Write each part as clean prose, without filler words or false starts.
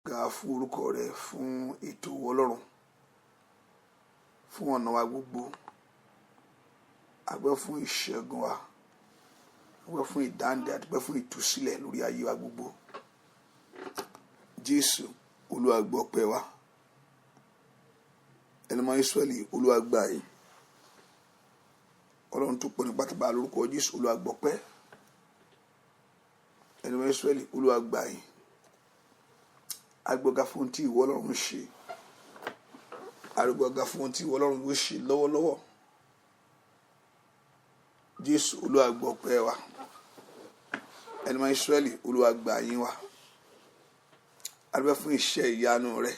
Ga fún orúkọ rẹ, fún ètò Ọlọ́run, fún ọ̀nà wa gbogbo. A dúpẹ́ fún ìṣẹ́gun wa, a dúpẹ́ fún ìdáǹdè, a dúpẹ́ fún ìtúsílẹ̀ lórí ayé wa gbogbo. Jésù, Olúwa, gbọ́ ọpẹ́ wa. Ẹni mọ́ Ísírẹ́lì, Olúwa, gbà yìí. Ọlọ́run tó pọ̀ ní pátápá, lórúkọ Jésù, Olúwa, gbọ́ ọpẹ́. Ẹni mọ́ Ísírẹ́lì, Olúwa, gbà yìí. Agbọ́gá fún tí ìwọ Ọlọ́run ṣe, agbọ́gá fún tí ìwọ Ọlọ́run yóò ṣe lọ́wọ́lọ́wọ́. Jésù, Olúwa, gbọ́ ọpẹ́ wa. Ẹni mọ́ Ísírẹ́lì, Olúwa, gbà yín wa. A dúpẹ́ fún iṣẹ́ ìyanu rẹ,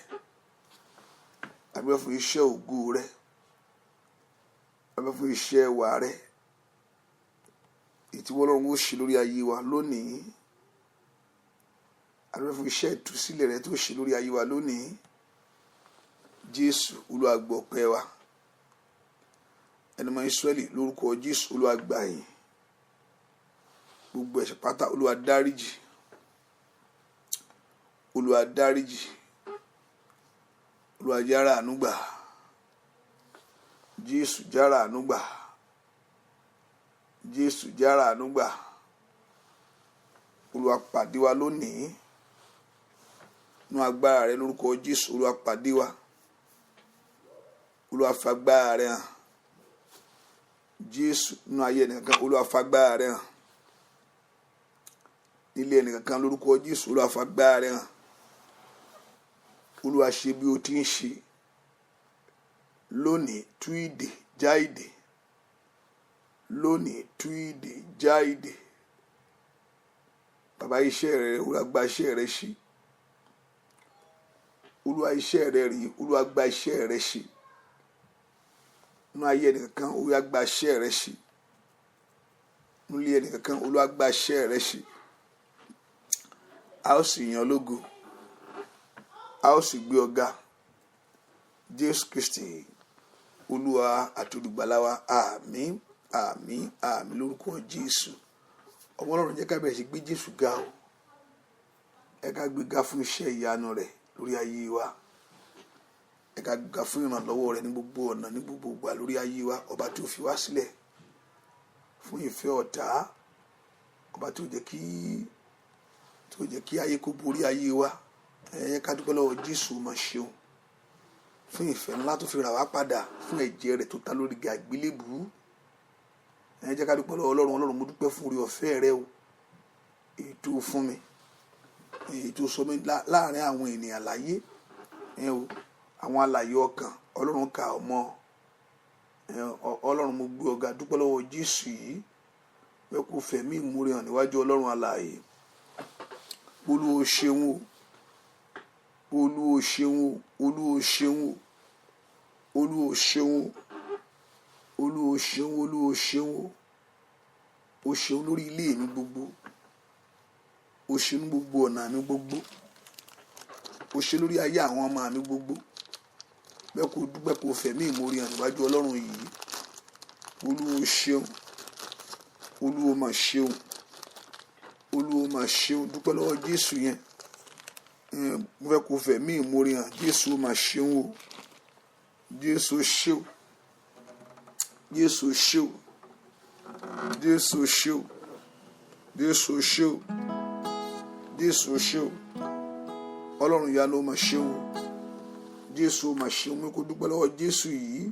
a dúpẹ́ fún iṣẹ́ ògo rẹ, a dúpẹ́ fún iṣẹ́ ẹwà rẹ, èyí tí ìwọ Ọlọ́run ó ṣe lórí ayé wa lónìí. A dúpẹ́ fún iṣẹ́ ìtúsílẹ̀ rẹ tó ṣe lórí ayé wa lónìí. Jésù, Olúwa, gbọ́ ọpẹ́ wa. Ẹni mọ́ Ísírẹ́lì, lórúkọ Jésù, Olúwa, gbà yín. Gbogbo ẹ̀ṣẹ̀ pátá, Olúwa, dáríjì. Olúwa, dáríjì. Olúwa, jára àánú gbà. Jésù, jára àánú gbà. Jésù, jára àánú gbà. Olúwa, pàdé wa lónìí nú agbára rẹ, lórúkọ Jésù. Olúwa, pàdé wa. Olúwa, fagbára rẹ hàn. Jésù, nínú ayé ẹnìkankan, Olúwa, fagbára rẹ hàn. Nílé ẹnìkankan, lórúkọ Jésù, Olúwa, fagbára rẹ hàn. Olúwa, ṣe bí o ti ń ṣe lónìí. Tú ìdè, já ìdè lónìí. Tú ìdè, já ìdè. Bàbá, iṣẹ́ rẹ, Olúwa, gba iṣẹ́ rẹ ṣe. Olúwa, iṣẹ́ rẹ rí. Olúwa, gba iṣẹ́ rẹ ṣe nínú ayé ẹnìkankan. Olúwa, gba iṣẹ́ rẹ ṣe nínú ilé ẹnìkankan. Olúwa, gba iṣẹ́ rẹ ṣe. A ó sì yàn lógo, a ó sì gbé ọ ga. Jésù Kristi, Olúwa àti Olùgbàlà wa. Àmín, àmín, àmín, lórúkọ Jésù. Ọmọ Ọlọ́run, jẹ́ ká bẹ̀rẹ̀ sí gbé Jésù ga o. Ẹ ká gbé ga fún iṣẹ́ ìyanu rẹ̀ lórí ayé wa. Ẹ ká gbé ga fún ìrànlọ́wọ́ rẹ̀ ní gbogbo ọ̀nà, ní gbogbo ìgbà lórí ayé wa. Ọba tó fi wá sílẹ̀ fún ìfẹ́ ọ̀tá, ọba tó jẹ́ kí ayé kó borí ayé wa. Ẹ ká dúpẹ́ lọ́wọ́ Jésù. Mà ṣeun fún ìfẹ́ ńlá tó fi rà wá padà, fún ẹ̀jẹ̀ rẹ̀ tó ta lórí igi àgbélébùú. Ẹ jẹ́ ká dúpẹ́ lọ́wọ́ Ọlọ́run. Ọlọ́run, mo dúpẹ́ fún oore ọ̀fẹ́ rẹ o, èyí tó fún mi, èyí tó sọ mí láàrin àwọn ènìyàn láyé. Ẹ o, àwọn alààyè ọkàn, Ọlọ́run kà ọ́ mọ́. Ọlọ́run, mo gbé ọ ga. Dúpẹ́ lọ́wọ́ Jésù yìí. Fẹ́ kó fẹ̀mí ìmoore hàn níwájú Ọlọ́run alààyè. Olúwa, ṣeun o. Olúwa, ṣeun o. Olúwa, ṣeun o. Olúwa, ṣeun o. Olúwa, ṣeun. Olúwa, ṣeun o. O ṣeun lórí ilé mi gbogbo. O ṣeun ní gbogbo ọ̀nà mi gbogbo. O ṣe lórí ayé àwọn ọmọ mi gbogbo. Bẹ́ẹ̀ kó dúpẹ́, kó fẹ̀mí ìmoore hàn níwájú Ọlọ́run yìí. Olúwa, ṣeun. Olúwa, mà ṣeun. Olúwa, mà ṣeun. Dúpẹ́ lọ́wọ́ Jésù yẹn. Mo fẹ́ kó fẹ̀mí ìmoore hàn. Jésù, mà ṣeun o. Jésù, ṣeun. Jésù, ṣeun. Jésù, ṣeun. Jésù, ṣeun. Jésù, ṣeun. Ọlọ́run ìyanu, mà ṣeun o. Jésù, mà ṣeun. Mi kó dúpẹ́ lọ́wọ́ Jésù yìí.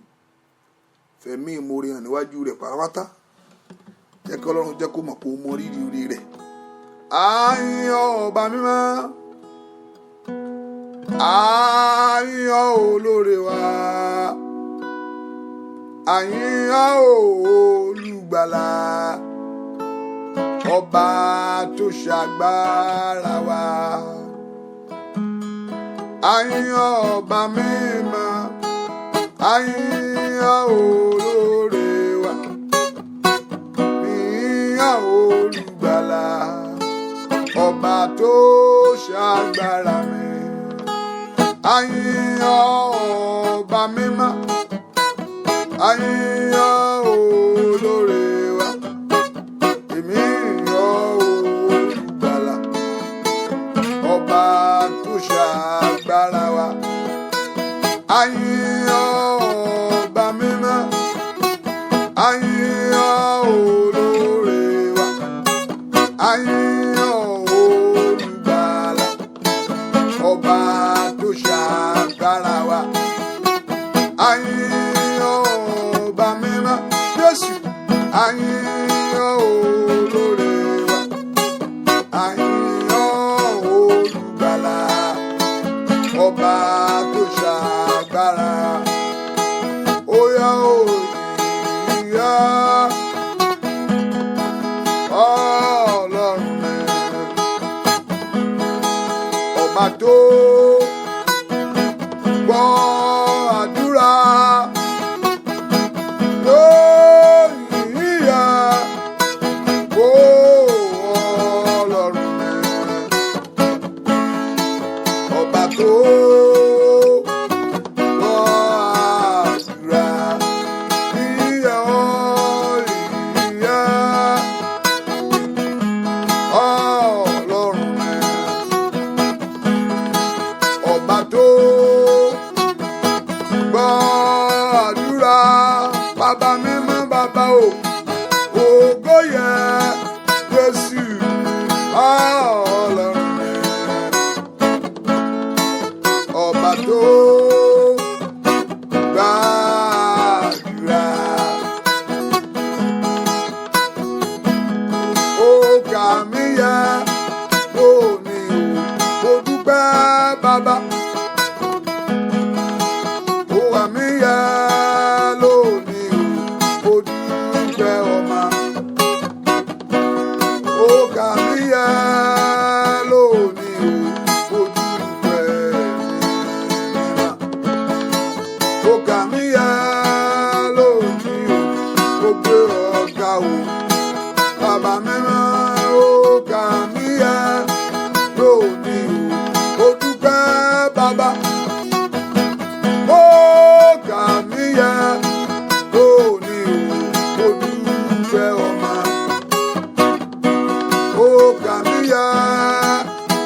Fẹ̀mí ìmoore hàn níwájú rẹ̀ pátápátá. Jẹ́ kí Ọlọ́run jẹ́ kó mọ̀ kó mọ rírì orí rẹ̀. Àyàn ọba mímọ́, àyàn olóore wa, àyàn olùgbàlà, ọba tó ṣàgbára wa. Àyàn ọba mímọ́, àyàn olóore wa, àyàn olùgbàlà, ọba tó ṣàgbára mi. Àyàn ọba mímọ́, àyàn olóore wa, èmi yàn olùgbàlà, ọba tó ṣàgbára. ṣàgbára wa. A yìn ọ́ Ọba mímọ́, a yìn ọ́ olóore wa, a yìn ọ́ olùgbàlà, ọba tó ṣàgbára wa. A yìn ọ́ Ọba mímọ́, Jésù, a yìn ọ́ olóore wa, a yìn ọ́ olùgbàlà, ọba tó ṣàgbára. Ó yá òyìnbá Ọlọ́run mi, ọba tó gbọ́ àdúrà lóyìnbá ó Ọlọ́run mi, ọba tó gbọ́ àdúrà ìyá ìyá Ọlọ́run mi, ọba tó gbọ́ àdúrà bàbá mímọ́ bàbá o ògo yẹ Jésù Ọlọ́run mi, ọba tó gbàdúrà ó kà mí yẹ lónìí o mo dúpẹ́ bàbá. Ó wà mí yẹ lónìí o, mo dúpẹ́ ọmọ. Ó kà mí yẹ lónìí o, mo dúpẹ́ mímọ́. Ó kà mí yẹ lónìí o, mo gbé ọ̀gá o. Bàbá mímọ́, ó kà mí yẹ lónìí o, mo dúpẹ́ bàbá. Ó kà mí yẹ lónìí o, mo dúpẹ́ ọmọ. Ó kà mí yẹ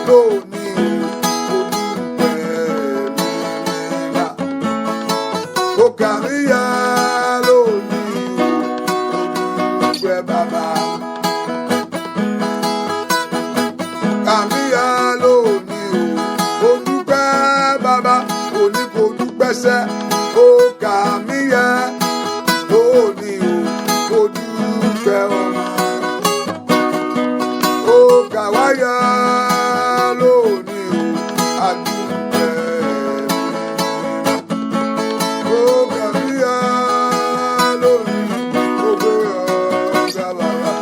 lónìí o, mo dúpẹ́ mímọ́. Ó kà mí yẹ lónìí o, mo dúpẹ́ bàbá. Kà mí yẹ lónìí o, mo dúpẹ́ bàbá, òní kò dúpẹ́ sẹ́. Ó kà mí yẹ lónìí o, mo dúpẹ́ ọmọ. Ó kà wá yẹ lónìí o, a dúpẹ́ mímọ́. Ó kà mí yẹ lónìí, mo gbé ọ̀gá bàbá.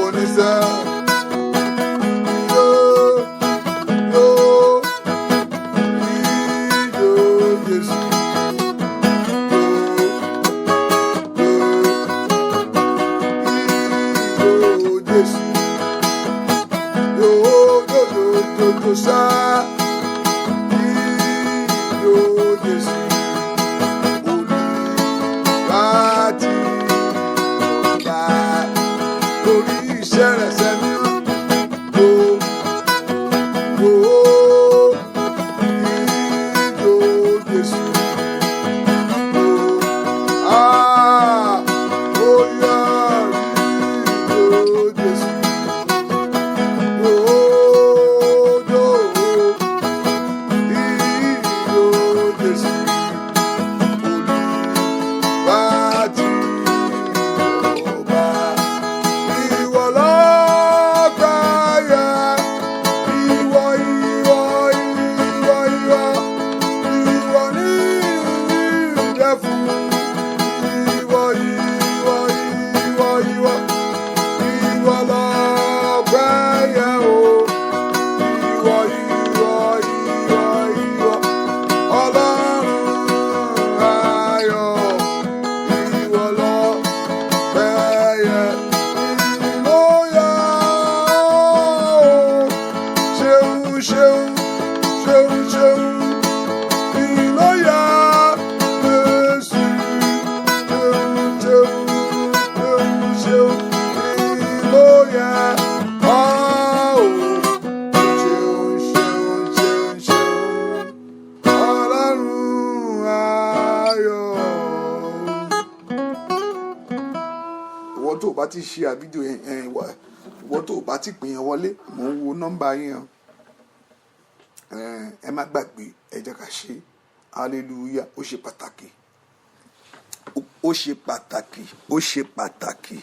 Oníṣẹ́ yóò yóò ijó Jésù. bá ti share fídíò yẹn, ìwọ tó o bá ti pè yẹn wọlé, mò ń wo nọ́mbà yẹn. Ẹ má gbàgbé, ẹ jẹ́ ká ṣe. Hallelujah. Ó ṣe pàtàkì, ó ṣe pàtàkì, ó ṣe pàtàkì,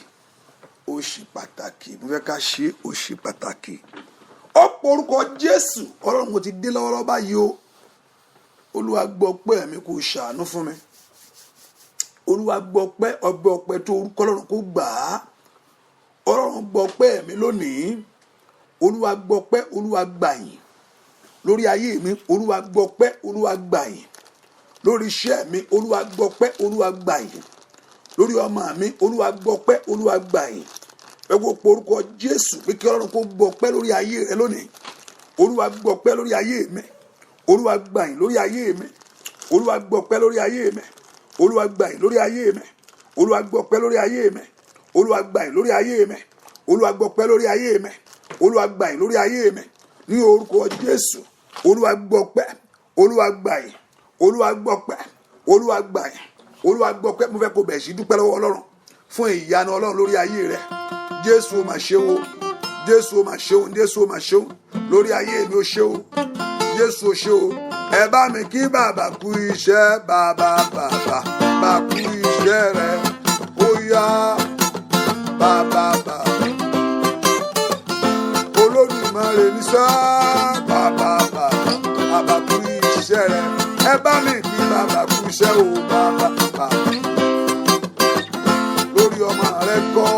ó ṣe pàtàkì. Mo fẹ́ ká ṣe, ó ṣe pàtàkì. Ó porúkọ Jésù. Ọlọ́run, mo ti dé lọ́wọ́lọ́wọ́ báyìí o. Olúwa, gbọ́ ọpẹ́ mi, kó ṣàánú fún mi. Olúwa, gbọ́ ọpẹ́, ọgbẹ́ ọpẹ́ tó orúkọ Ọlọ́run kó gbà á. Ọlọ́run, gbọ́ ọpẹ́ mi lónìí. Olúwa, gbọ́ ọpẹ́. Olúwa, gbàyìn lórí ayé mi. Olúwa, gbọ́ ọpẹ́. Olúwa, gbàyìn lórí iṣẹ́ mi. Olúwa, gbọ́ ọpẹ́. Olúwa, gbàyìn lórí ọmọ mi. Olúwa, gbọ́ ọpẹ́. Olúwa, gbàyìn. Ẹ wo, porúkọ Jésù pé kí Ọlọ́run kó gbọ́ ọpẹ́ lórí ayé rẹ lónìí. Olúwa, gbọ́ ọpẹ́ lórí ayé mi. Olúwa, gbàyìn lórí ayé mi. Olúwa, gbọ́ ọpẹ́ lórí ayé mi. Olúwa, gbàyìn lórí ayé mi. Olúwa, gbọ́ ọpẹ́ lórí ayé mi. Olúwa, gbàyìn lórí ayé mi. Olúwa, gbọ́ ọpẹ́ lórí ayé mi. Olúwa, gbàyìn lórí ayé mi ní orúkọ Jésù. Olúwa, gbọ́ ọpẹ́. Olúwa, gbàyìn. Olúwa, gbọ́ ọpẹ́. Olúwa, gbàyìn. Olúwa, gbọ́ ọpẹ́. Mo fẹ́ kó bẹ̀rẹ̀ sí dúpẹ́ lọ́wọ́ Ọlọ́run fún ìyanu Ọlọ́run lórí ayé rẹ. Jésù, ó mà ṣeun o. Jésù, ó mà ṣeun. Jésù, ó mà ṣeun lórí ayé mi. Ó ṣeun Jésù, ó ṣe o. Ẹ bá mi kí bàbá kú iṣẹ́. Bàbá, bàbá bá kú iṣẹ́ rẹ. Ó yá, bàbá, bàbá Olódùmarè ní sá. Bàbá, bàbá, bàbá kú iṣẹ́ rẹ. Ẹ bá mi kí bàbá kú iṣẹ́ o. Bàbá, bàbá, lórí ọmọ rẹ kọ́.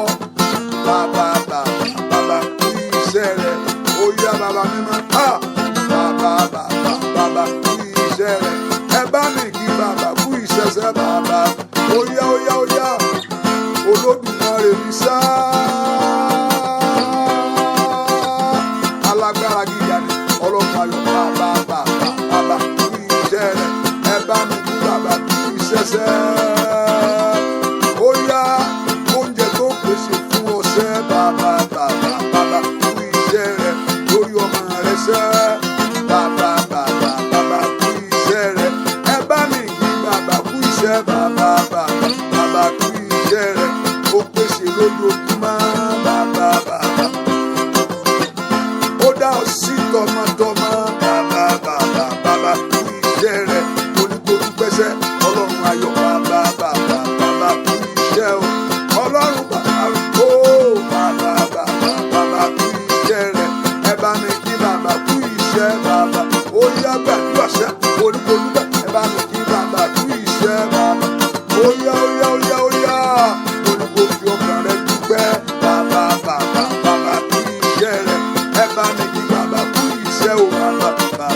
Bàbá, bàbá, bàbá kú iṣẹ́ rẹ. Ó yá, bàbá mímọ́. Bàbá, bàbá, bàbá kú iṣẹ́ rẹ. Ẹ bá mi kí bàbá kú iṣẹ́ sẹ́ bàbá. Ó yá, ó yá, ó yá. Olódùmarè ní sá. Alágbára gíga ni ọlọ́pàá ayọ̀. Bàbá, bàbá, bàbá kú iṣẹ́ rẹ. Ẹ bá mi kí bàbá kú iṣẹ́ sẹ́. Ó yá, oúnjẹ tó pèsè fún ọsẹ. Bàbá, bàbá, bàbá kú iṣẹ́ rẹ lórí ọmọ rẹ sẹ́. Bàbá, bàbá, bàbá kú iṣẹ́ rẹ. Ẹ bá mi kí bàbá kú iṣẹ́. Bàbá, bàbá, bàbá kú iṣẹ́ rẹ. Ó pèsè lójoojúmọ́. Bàbá, bàbá, ó dá ọ sí tọmọtọmọ. Bàbá, bàbá, bàbá kú iṣẹ́ rẹ. Oníkórúpẹ́sẹ́ Ọlọ́run ayọ̀. Bàbá, bàbá, bàbá kú iṣẹ́ o. Ọlọ́run bàbá o. Bàbá, bàbá, bàbá kú iṣẹ́ rẹ. Ẹ bá mi kí bàbá kú iṣẹ́. Bàbá, ó yá, gbàdúrà sẹ́. Oníkórúpẹ́, ẹ bá mi kí bàbá kú iṣẹ́. Bàbá, ó yá, ó yá, ó yá, ó yá. Oníkó fi ọkàn rẹ dúpẹ́. Bàbá, bàbá, bàbá kú iṣẹ́ rẹ. Ẹ bá mi kí bàbá kú iṣẹ́ o. Bàbá, bàbá,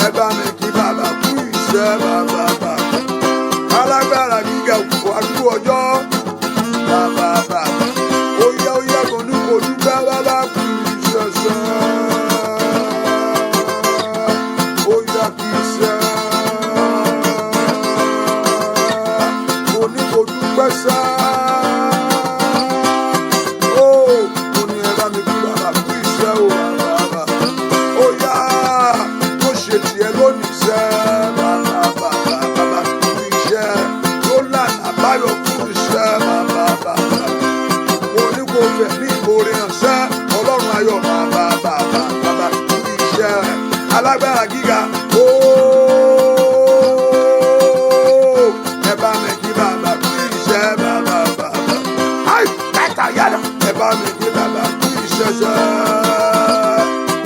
ẹ bá mi kí bàbá kú iṣẹ́. Bàbá, bàbá, alágbára gíga, òkú àdúgbò ọjọ́. Bàbá, bàbá, ó yá, ó yá, mo ní kó dúpẹ́. Bàbá kú iṣẹ́ sẹ́. Ó yá, kú iṣẹ́. Mo ní kó dúpẹ́ sẹ́. Ó mo ní ẹ bá mi kí bàbá kú iṣẹ́ o. Bàbá, bàbá, ó yá, ó ṣe tiẹ̀ lónìí sẹ́. Bàbá, bàbá, bàbá kú iṣẹ́. Ló lànà àbáyọ fún iṣẹ́. Bàbá, bàbá, mo ní kó fẹ̀mí ìmoore hàn sẹ́. Ọlọ́run ayọ̀. Bàbá, bàbá, bàbá kú iṣẹ́. Alágbára gíga ooo. Ẹ bá mi kí bàbá kú iṣẹ́. Bàbá, bàbá, ayi kẹta yàrá. Ẹ bá mi kí bàbá kú iṣẹ́ sẹ́.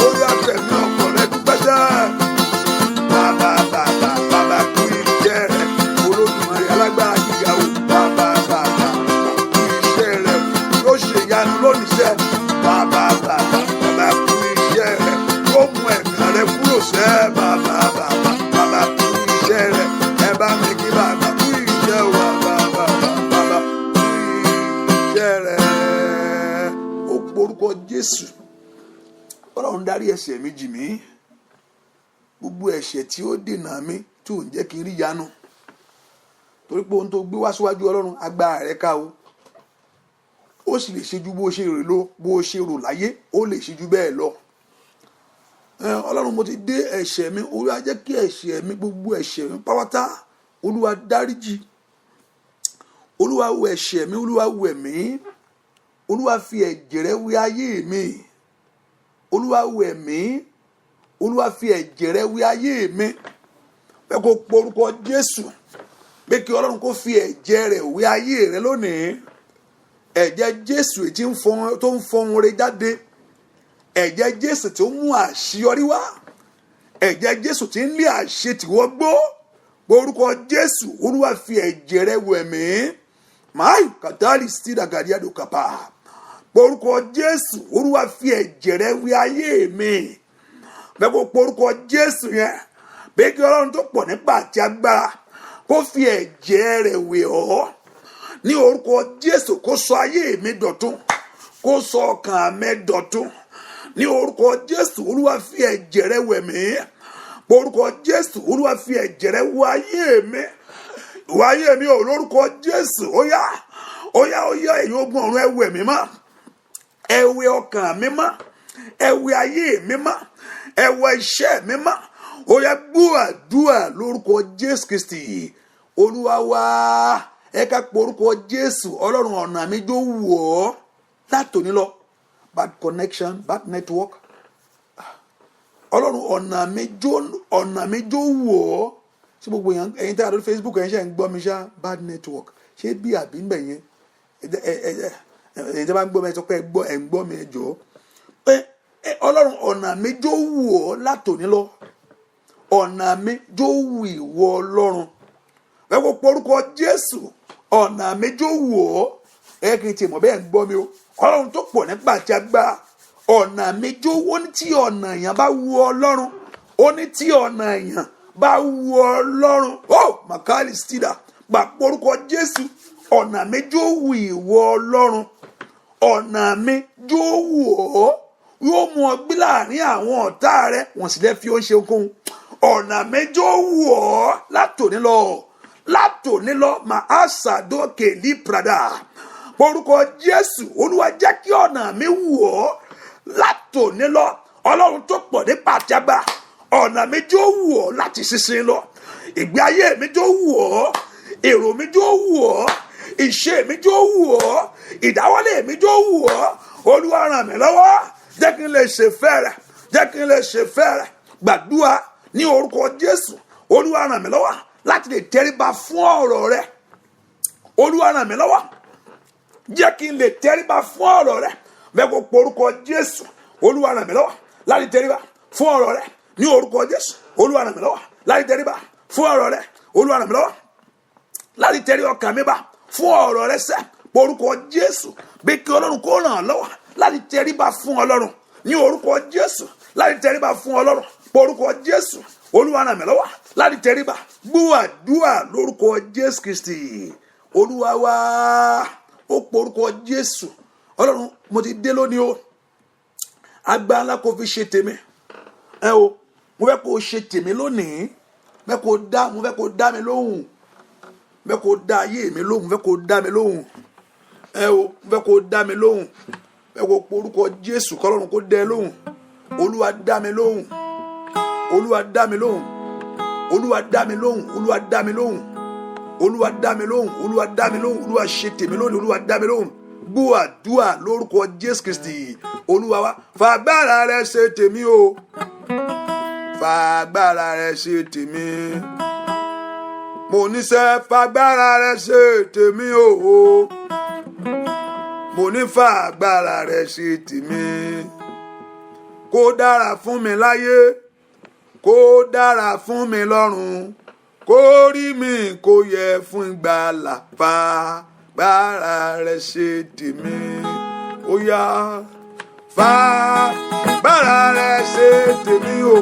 Ó yá, fẹ̀mí ọkàn rẹ dúpẹ́ sẹ́. Bàbá, bàbá, bàbá kú iṣẹ́ rẹ. Olódùmarè alágbára gíga o. Bàbá, bàbá, kú iṣẹ́ rẹ. Yóò ṣe ìyanu lónìí sẹ́. Bàbá, bàbá, bàbá kú iṣẹ́ rẹ. Yóò mú ẹ̀gàn rẹ kúrò sẹ́. Bàbá, bàbá, bàbá kú iṣẹ́ rẹ. Ẹ bá mi kí bàbá kú iṣẹ́ o. Bàbá, bàbá, bàbá kú iṣẹ́ rẹ. Ó porúkọ Jésù. Ọlọ́run, dárí ẹ̀ṣẹ̀ mi jì mí. Gbogbo ẹ̀ṣẹ̀ tí ó dènà mi, tí ò ń jẹ́ kí n rí yanu, torí pé ohun tó gbé wá síwájú Ọlọ́run, agbára rẹ̀ ká o. Ó sì lè ṣe ju bó ṣe rò lọ, bó ṣe rò láyé, ó lè ṣe ju bẹ́ẹ̀ lọ. Ọlọ́run, mo ti dé. Ẹ̀ṣẹ̀ mi, Olúwa, jẹ́ kí ẹ̀ṣẹ̀ mi, gbogbo ẹ̀ṣẹ̀ mi pátá, Olúwa, dáríjì. Olúwa wẹ ẹ̀ṣẹ̀ mi, Olúwa wẹ̀ mí. Olúwa fi ẹ̀jẹ̀ rẹ̀ wẹ ayé mi. Olúwa wẹ̀ mí. Olúwa fi ẹ̀jẹ̀ rẹ̀ wẹ ayé mi. Pé kó porúkọ Jésù, pé kí Ọlọ́run kó fi ẹ̀jẹ̀ rẹ̀ wẹ ayé rẹ lónìí. Ẹ̀jẹ̀ Jésù tí tó ń fọhùn rẹ̀ jáde. Ẹ̀jẹ̀ Jésù tó mú àṣeyọrí wá. Ẹ̀jẹ̀ Jésù tí ń lé àṣetìwọ́ gbó. Porúkọ Jésù, Olúwa fi ẹ̀jẹ̀ rẹ̀ wẹ̀ mí. Máì kàtàlì sídàgàdíàdò kàpà. Porúkọ Jésù, Olúwa fi ẹ̀jẹ̀ rẹ̀ wẹ ayé mi. Bẹ́ẹ̀ kó porúkọ Jésù yẹn, pé kí Ọlọ́run tó pọ̀ nípa àti agbára kó fi ẹ̀jẹ̀ rẹ̀ wẹ̀ ọ́. Ní orúkọ Jésù, kó sọ ayé mi dọ̀tun, kó sọ ọkàn mi dọ̀tun. Ní orúkọ Jésù, Olúwa fi ẹ̀jẹ̀ rẹ̀ wẹ̀ mí. Orúkọ Jésù, Olúwa fi ẹ̀jẹ̀ rẹ̀ wẹ̀ ayé mi. Wẹ̀ ayé mi ò lórúkọ Jésù. Ó yá, ó yá, ó yá, ẹ̀yin ogun ọ̀run, ẹ wẹ̀ mí mọ́. Ẹ wẹ̀ ọkàn mi mọ́. Ẹ wẹ̀ ayé mi mọ́. Ẹ wẹ̀ iṣẹ́ mi mọ́. Ó yá, gbọ́ àdúrà lórúkọ Jésù Kristi Olúwa wa. Ẹ ká pe orúkọ Jésù. Ọlọ́run, ọ̀nà mi jó wù ọ́ látòní lọ. Bad connection, bad network. Ọlọ́run, ọ̀nà mi jó wù ọ́. Ṣé gbogbo èèyàn, ẹ̀yin tí a lórí Facebook, ẹ̀yin ṣe ń gbọ́ mi ṣá? Bad network, ṣé bí àbí ń bẹ̀ yẹn? Ẹ̀yin tí a bá ń gbọ́ mi, ẹ sọ pé ẹ gbọ́, ẹ̀ ń gbọ́ mi, ẹ jọ̀ọ́. Ẹ Ọlọ́run, ọ̀nà mi jó wù ọ́ látòní lọ. Ọ̀nà mi jó wù ìwọ Ọlọ́run. Ẹ kó porúkọ Jésù, ọ̀nà mi jó wù ọ́. Ẹ kì í tiẹ̀ mọ̀ bẹ́ẹ̀ ń gbọ́ mi o. Ọlọ́run tó pọ̀ nípa àti agbára, ọ̀nà mi jó. Ó ní tí ọ̀nà èèyàn bá wù Ọlọ́run, ó ní tí ọ̀nà èèyàn bá wù Ọlọ́run. Ó makali stida gbà porúkọ Jésù, ọ̀nà mi jó wù ìwọ Ọlọ́run. Ọ̀nà mi jó wù ọ́, yóò mú ọ gbé láàrin àwọn ọ̀tá rẹ, wọ́n sì lè fi ó ṣe ohunkóhun. Ọ̀nà mi jó wù ọ́ látòní lọ, látòní lọ. Màá ṣàdókè ní prada. Orúkọ Jésù, Olúwa, jẹ́ kí ọ̀nà mi wù ọ́ látòní lọ. Ọlọ́run tó pọ̀ ní pàjágbà, ọ̀nà mi jó wù ọ́ láti ṣinṣin lọ. Ìgbé ayé mi jó wù ọ́, èrò mi jó wù ọ́, ìṣe mi jó wù ọ́, ìdáwọ́lé mi jó wù ọ́. Olúwa, ràn mí lọ́wọ́, jẹ́ kí n lè ṣe fẹ́ rẹ̀, jẹ́ kí n lè ṣe fẹ́ rẹ̀. Gbàdúrà ní orúkọ Jésù. Olúwa, ràn mí lọ́wọ́ láti lè tẹríba fún ọ̀rọ̀ rẹ̀. Olúwa, ràn mí lọ́wọ́, jẹ́ kí n lè tẹríba fún ọ̀rọ̀ rẹ̀. Bẹ́ẹ̀ kó porúkọ Jésù. Olúwa, ràn mí lọ́wọ́ láti tẹríba fún ọ̀rọ̀ rẹ̀ ní orúkọ Jésù. Olúwa, ràn mí lọ́wọ́ láti tẹríba fún ọ̀rọ̀ rẹ̀. Olúwa, ràn mí lọ́wọ́ láti tẹrí ọkàn mi bá fún ọ̀rọ̀ rẹ̀ sẹ́. Porúkọ Jésù, bí kí Ọlọ́run kó ràn án lọ́wọ́ láti tẹríba fún Ọlọ́run ní orúkọ Jésù, láti tẹríba fún Ọlọ́run. Porúkọ Jésù. Olúwa, ràn mí lọ́wọ́ láti tẹríba. Gbúàdúà lórúkọ Jésù Kristi Olúwa wa. Ó porúkọ Jésù. Ọlọ́run, mo ti dé lónìí o. Agbára ńlá kò fi ṣe tèmi ẹ o. Mo fẹ́ kó o ṣe tèmi lónìí. Mo fẹ́ kó o dá mi lóhùn. Mo fẹ́ kó o dá ayé mi lóhùn. Mo fẹ́ kó o dá mi lóhùn ẹ o. Mo fẹ́ kó o dá mi lóhùn. Mo fẹ́ kó o porúkọ Jésù, kọ́lọ́run kó dá ẹ lóhùn. Olúwa, dá mi lóhùn. Olúwa, dá mi lóhùn. Olúwa, dá mi lóhùn. Olúwa, dá mi lóhùn. Olúwa, dá mi lóhùn. Olúwa, dá mi lóhùn. Olúwa, ṣe tèmi lónìí. Olúwa, dá mi lóhùn. Gbọ́ àdúrà lórúkọ Jésù Kristi Olúwa wa. Fàgbára rẹ ṣe tèmi o, fàgbára rẹ ṣe tèmi. Mo níṣẹ́, fàgbára rẹ ṣe tèmi o. Mo ní fàgbára rẹ ṣe tèmi, kó dára fún mi láyé, kó dára fún mi lọ́run, kó rí mi kó yẹ fún ìgbàlà. Fàgbára rẹ ṣe tèmi. Ó yá, fàgbára rẹ ṣe tèmi o,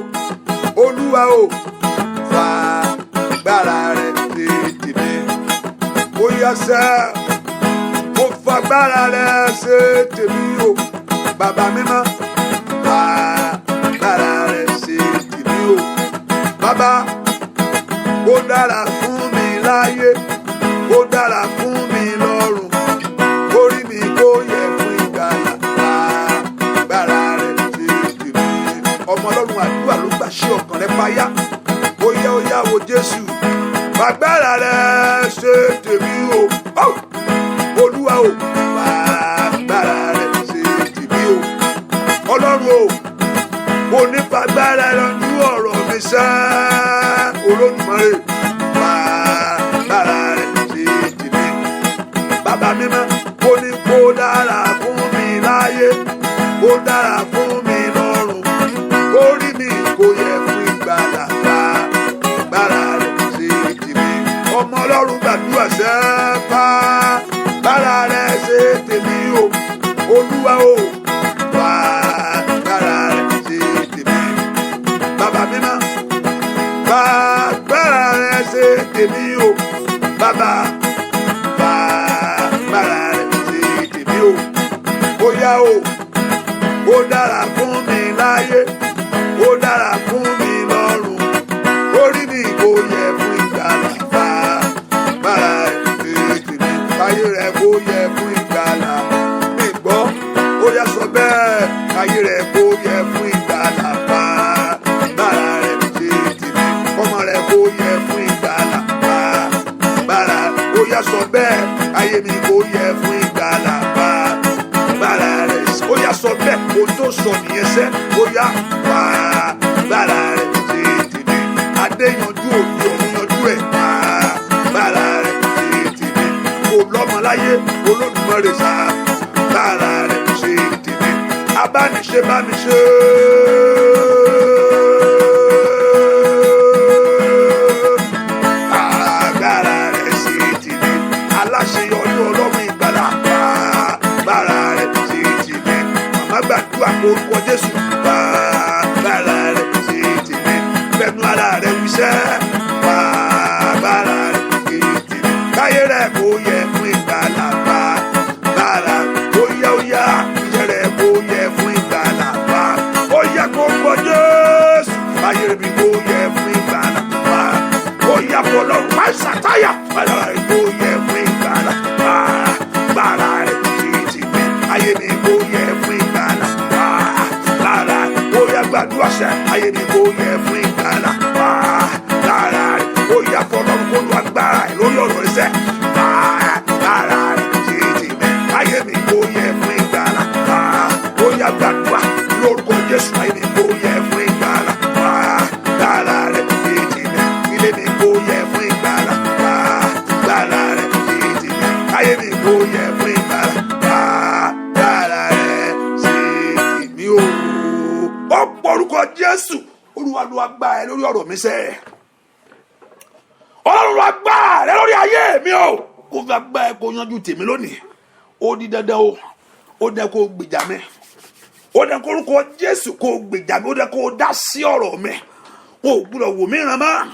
Olúwa o, fàgbára rẹ ṣe tèmi. Ó yá sẹ́, mo fagbára rẹ ṣe tèmi o, bàbá mímọ́, fàgbára rẹ ṣe tèmi o, bàbá. Kó dára fún mi láyé, kó dára fún mi lọ́run, kó rí mi kó yẹ fún ìgbàlà. Agbára rẹ ṣe tèmi. Ọmọ Ọlọ́run, àdúrà ló gbà, ṣí ọkàn rẹ payá. Ó yá, ó yá wo Jésù. Agbára rẹ ṣe tèmi o. Olúwa o, fagbára rẹ ṣe tèmi o. Ọlọ́run o, mo ní fagbára yanjú ọ̀rọ̀ mi sá. Olódùmarè, fagbára rẹ ṣe tèmi. Bàbá mímọ́, ó ní kó dára fún mi láyé, kó dára fún mi lọ́run, kó rí mi kó yẹ fún ìgbàlà, fagbára rẹ ṣe tèmi. Ọmọ Ọlọ́run, gbàdúrà sẹ́, fagbára rẹ ṣe tèmi o. Olúwa o, fagbára rẹ ṣe tèmi. Bàbá mímọ́, fagbára rẹ ṣe tèmi o. Bàbá, fagbára rẹ ṣe tèmi o. Ó yá o, ó dára fún mi láyé, ó dára fún mi lọ́run, orí mi kò yẹ fún ìgbàlà, fagbára rẹ ṣe tèmi. Ayé rẹ kò yẹ fún ìgbàlà, mi gbọ́, ó yá, sọ bẹ́ẹ̀. Ayé rẹ kò yẹ fún ìgbàlà, fagbára rẹ ṣe tèmi. Ọmọ rẹ kò yẹ fún ìgbàlà, fagbára, ó yá, sọ bẹ́ẹ̀. Ayé mi kò yẹ fún ìgbàlà, fagbára rẹ, ó yá, sọ bẹ́ẹ̀. Ohun tó sọ nìyẹn sẹ́. Ó yá, fagbára rẹ ṣe tèmi. Adé yanjú, òbí ọ̀run yanjú ẹ̀, fagbára rẹ ṣe tèmi. Kò lọ́mọ láyé, Olódùmarè, sá bára rẹ ṣe tèmi. Abániṣe bá mi ṣe, agbára rẹ ṣe tèmi. Aláṣeyọrí, Ọlọ́run ìgbàlà, bára rẹ ṣe tèmi. Màmá, gbàdúrà, orúkọ Jésù, bára rẹ ṣe tèmi. Fẹnu ara rẹ wíṣẹ́, bára rẹ ṣe tèmi. Káyé rẹ kò yẹ fún ìgbàlà, bára, óyá óyá, iṣẹ́ rẹ kò yẹ fún ìgbàlà, bá ó yẹ kó gbọ́ Jésù. Ayé mi kò yẹ fún ìgbàlà, bá ó yẹ fọlọ́run má ṣàtáyà. Bára rẹ kò yẹ fún ìgbàlà, bá bára rẹ ṣe tèmi. Ayé mi kò yẹ fún ìgbàlà, bá bára, ó yẹ gbàdúrà sẹ́. Ayé mi kò yẹ fún ìgbàlà, bá bára rẹ, ó yẹ fọlọ́run kó lu agbára ẹ̀ lórí ọ̀rọ̀ rẹ sẹ́. Bá bára rẹ ṣe tèmi. Ayé mi kò yẹ fún ìgbàlà, bá ó yẹ gbàdúrà lórúkọ Jésù. Ayé mi kò yẹ fún ìgbàlà, bá bára rẹ ṣe tèmi. Ilé mi kò yẹ fún ìgbàlà, bá bára rẹ ṣe tèmi. Ayé mi kò yẹ fún ìgbàlà, bá bára rẹ ṣe tèmi o. Ó pọ̀ orúkọ Jésù. Olúwa, ló wá gbà ẹ lórí ọ̀rọ̀ mi sẹ́. Ọlọ́run, ló gbà rẹ lórí ayé mi o. Kó fẹ́ gbà ẹ kó yanjú tèmi lónìí. Ó di dandan o, ó dẹ kó gbèjà mi, ó dẹ kó orúkọ Jésù kó gbèjà mi, ó dẹ kó dá sí ọ̀rọ̀ mi. O ò gbúdọ̀ wò mí ràn mọ́.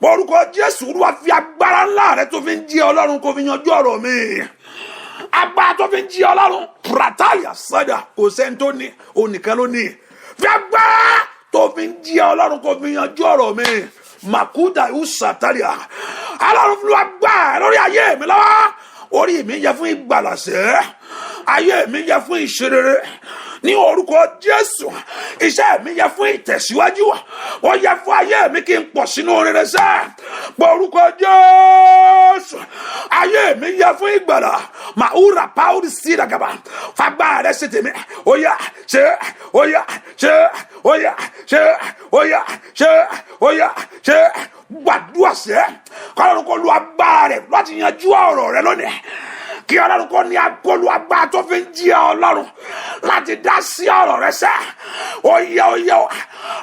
Orúkọ Jésù, Olúwa, fi agbára ńlá rẹ tó fi ń jí Ọlọ́run kó fi yanjú ọ̀rọ̀ mi. Agbára tó fi ń jí Ọlọ́run, pratalia sada, kò sẹ́ni tó ní, òun nìkan ló ní. Fi agbára tó fi ń jí Ọlọ́run kó fi yanjú ọ̀rọ̀ mi. Makuda usatalia, Ọlọ́run, fi agbára lórí ayé mi lọ́wọ́. Orí mi yẹ fún ìgbàlàsẹ́, ayé mi yẹ fún ìṣerere ní orúkọ Jésù. Iṣẹ́ mi yẹ fún ìtẹ̀síwájú, ó yẹ fún ayé mi kí n pọ̀ sínú rere sẹ́ pọ̀. Orúkọ Jésù, ayé mi yẹ fún ìgbàlà. Màúrà pàwùrì sí ìdàgàbà, fagbá rẹ ṣe tèmi. Ó yá, ṣe, ó yá, ṣe, ó yá, ṣe, ó yá, ṣe, ó yá, ṣe. Gbàdúrà sẹ́, kọ́lọ́run kó lu agbára rẹ̀ láti yanjú ọ̀rọ̀ rẹ lónìí. Kí Ọlọ́run kó ní akólu agbára tó fi ń jí Ọlọ́run láti dá sí ọ̀rọ̀ rẹ sẹ́. Ó yẹ, ó yẹ,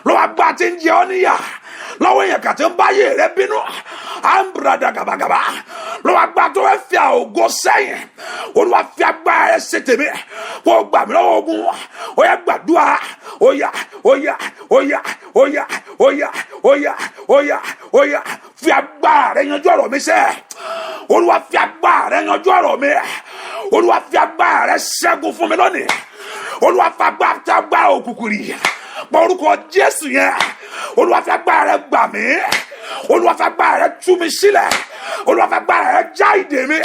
lọ́wọ́ agbára tí ń jẹ ọ́ níyà lọ́wọ́ èèyàn kàtí ń báyé rẹ bínú, àǹbùràdà gàbàgàbà, lọ́wọ́ agbára tó fẹ́ fi ògo sẹ́yìn. Olúwa, fi agbára rẹ ṣe tèmi, kó gbà mí lọ́wọ́ ogun. Ó yẹ gbàdúrà. Ó yá, ó yá, ó yá, ó yá, ó yá, ó yá, ó yá, ó yá, fi agbára rẹ yanjú ọ̀rọ̀ mi sẹ́. Olúwa, fi agbára rẹ yanjú ọ̀rọ̀ mi. Olúwa, fi agbára rẹ ṣẹ́gun fún mi lónìí. Olúwa, fi agbára òkùnkùn rì pọ̀, orúkọ Jésù yẹn. Olúwa, fi agbára rẹ gbà mí. Olúwa, fi agbára rẹ tú mi sílẹ̀. Olúwa, fi agbára rẹ já ìdè mi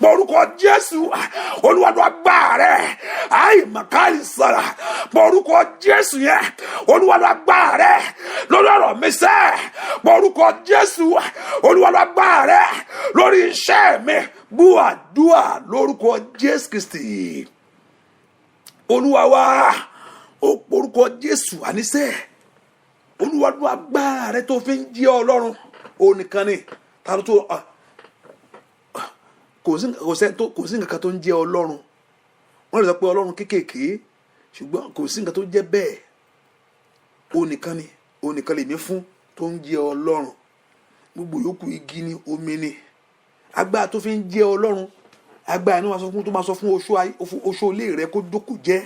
pọ̀, orúkọ Jésù. Olúwa, ló agbára rẹ ayi makali sara pọ̀, orúkọ Jésù yẹn. Olúwa, ló agbára rẹ lórí ọ̀rọ̀ mi sẹ́ pọ̀, orúkọ Jésù. Olúwa, ló agbára rẹ lórí iṣẹ́ mi. Gbọ́ àdúà lórúkọ Jésù Kristi Olúwa wa. Ó porúkọ Jésù àníṣe Olúwa ló agbára rẹ tó fi ń jẹ́ Ọlọ́run. Òun nìkan ni ta ló tó kò sí kò sí nǹkan kan tó ń jẹ́ Ọlọ́run. Wọ́n lè sọ pé Ọlọ́run kéékèèké, ṣùgbọ́n kò sí nǹkan tó jẹ́ bẹ́ẹ̀. Òun nìkan ni, òun nìkan lèmi fún tó ń jẹ́ Ọlọ́run. Gbogbo yòókù igi ni, omi ni. Agbára tó fi ń jẹ́ Ọlọ́run, agbára ni wọ́n sọ fún tó máa sọ fún oṣó ilé rẹ kó jókòó jẹ́.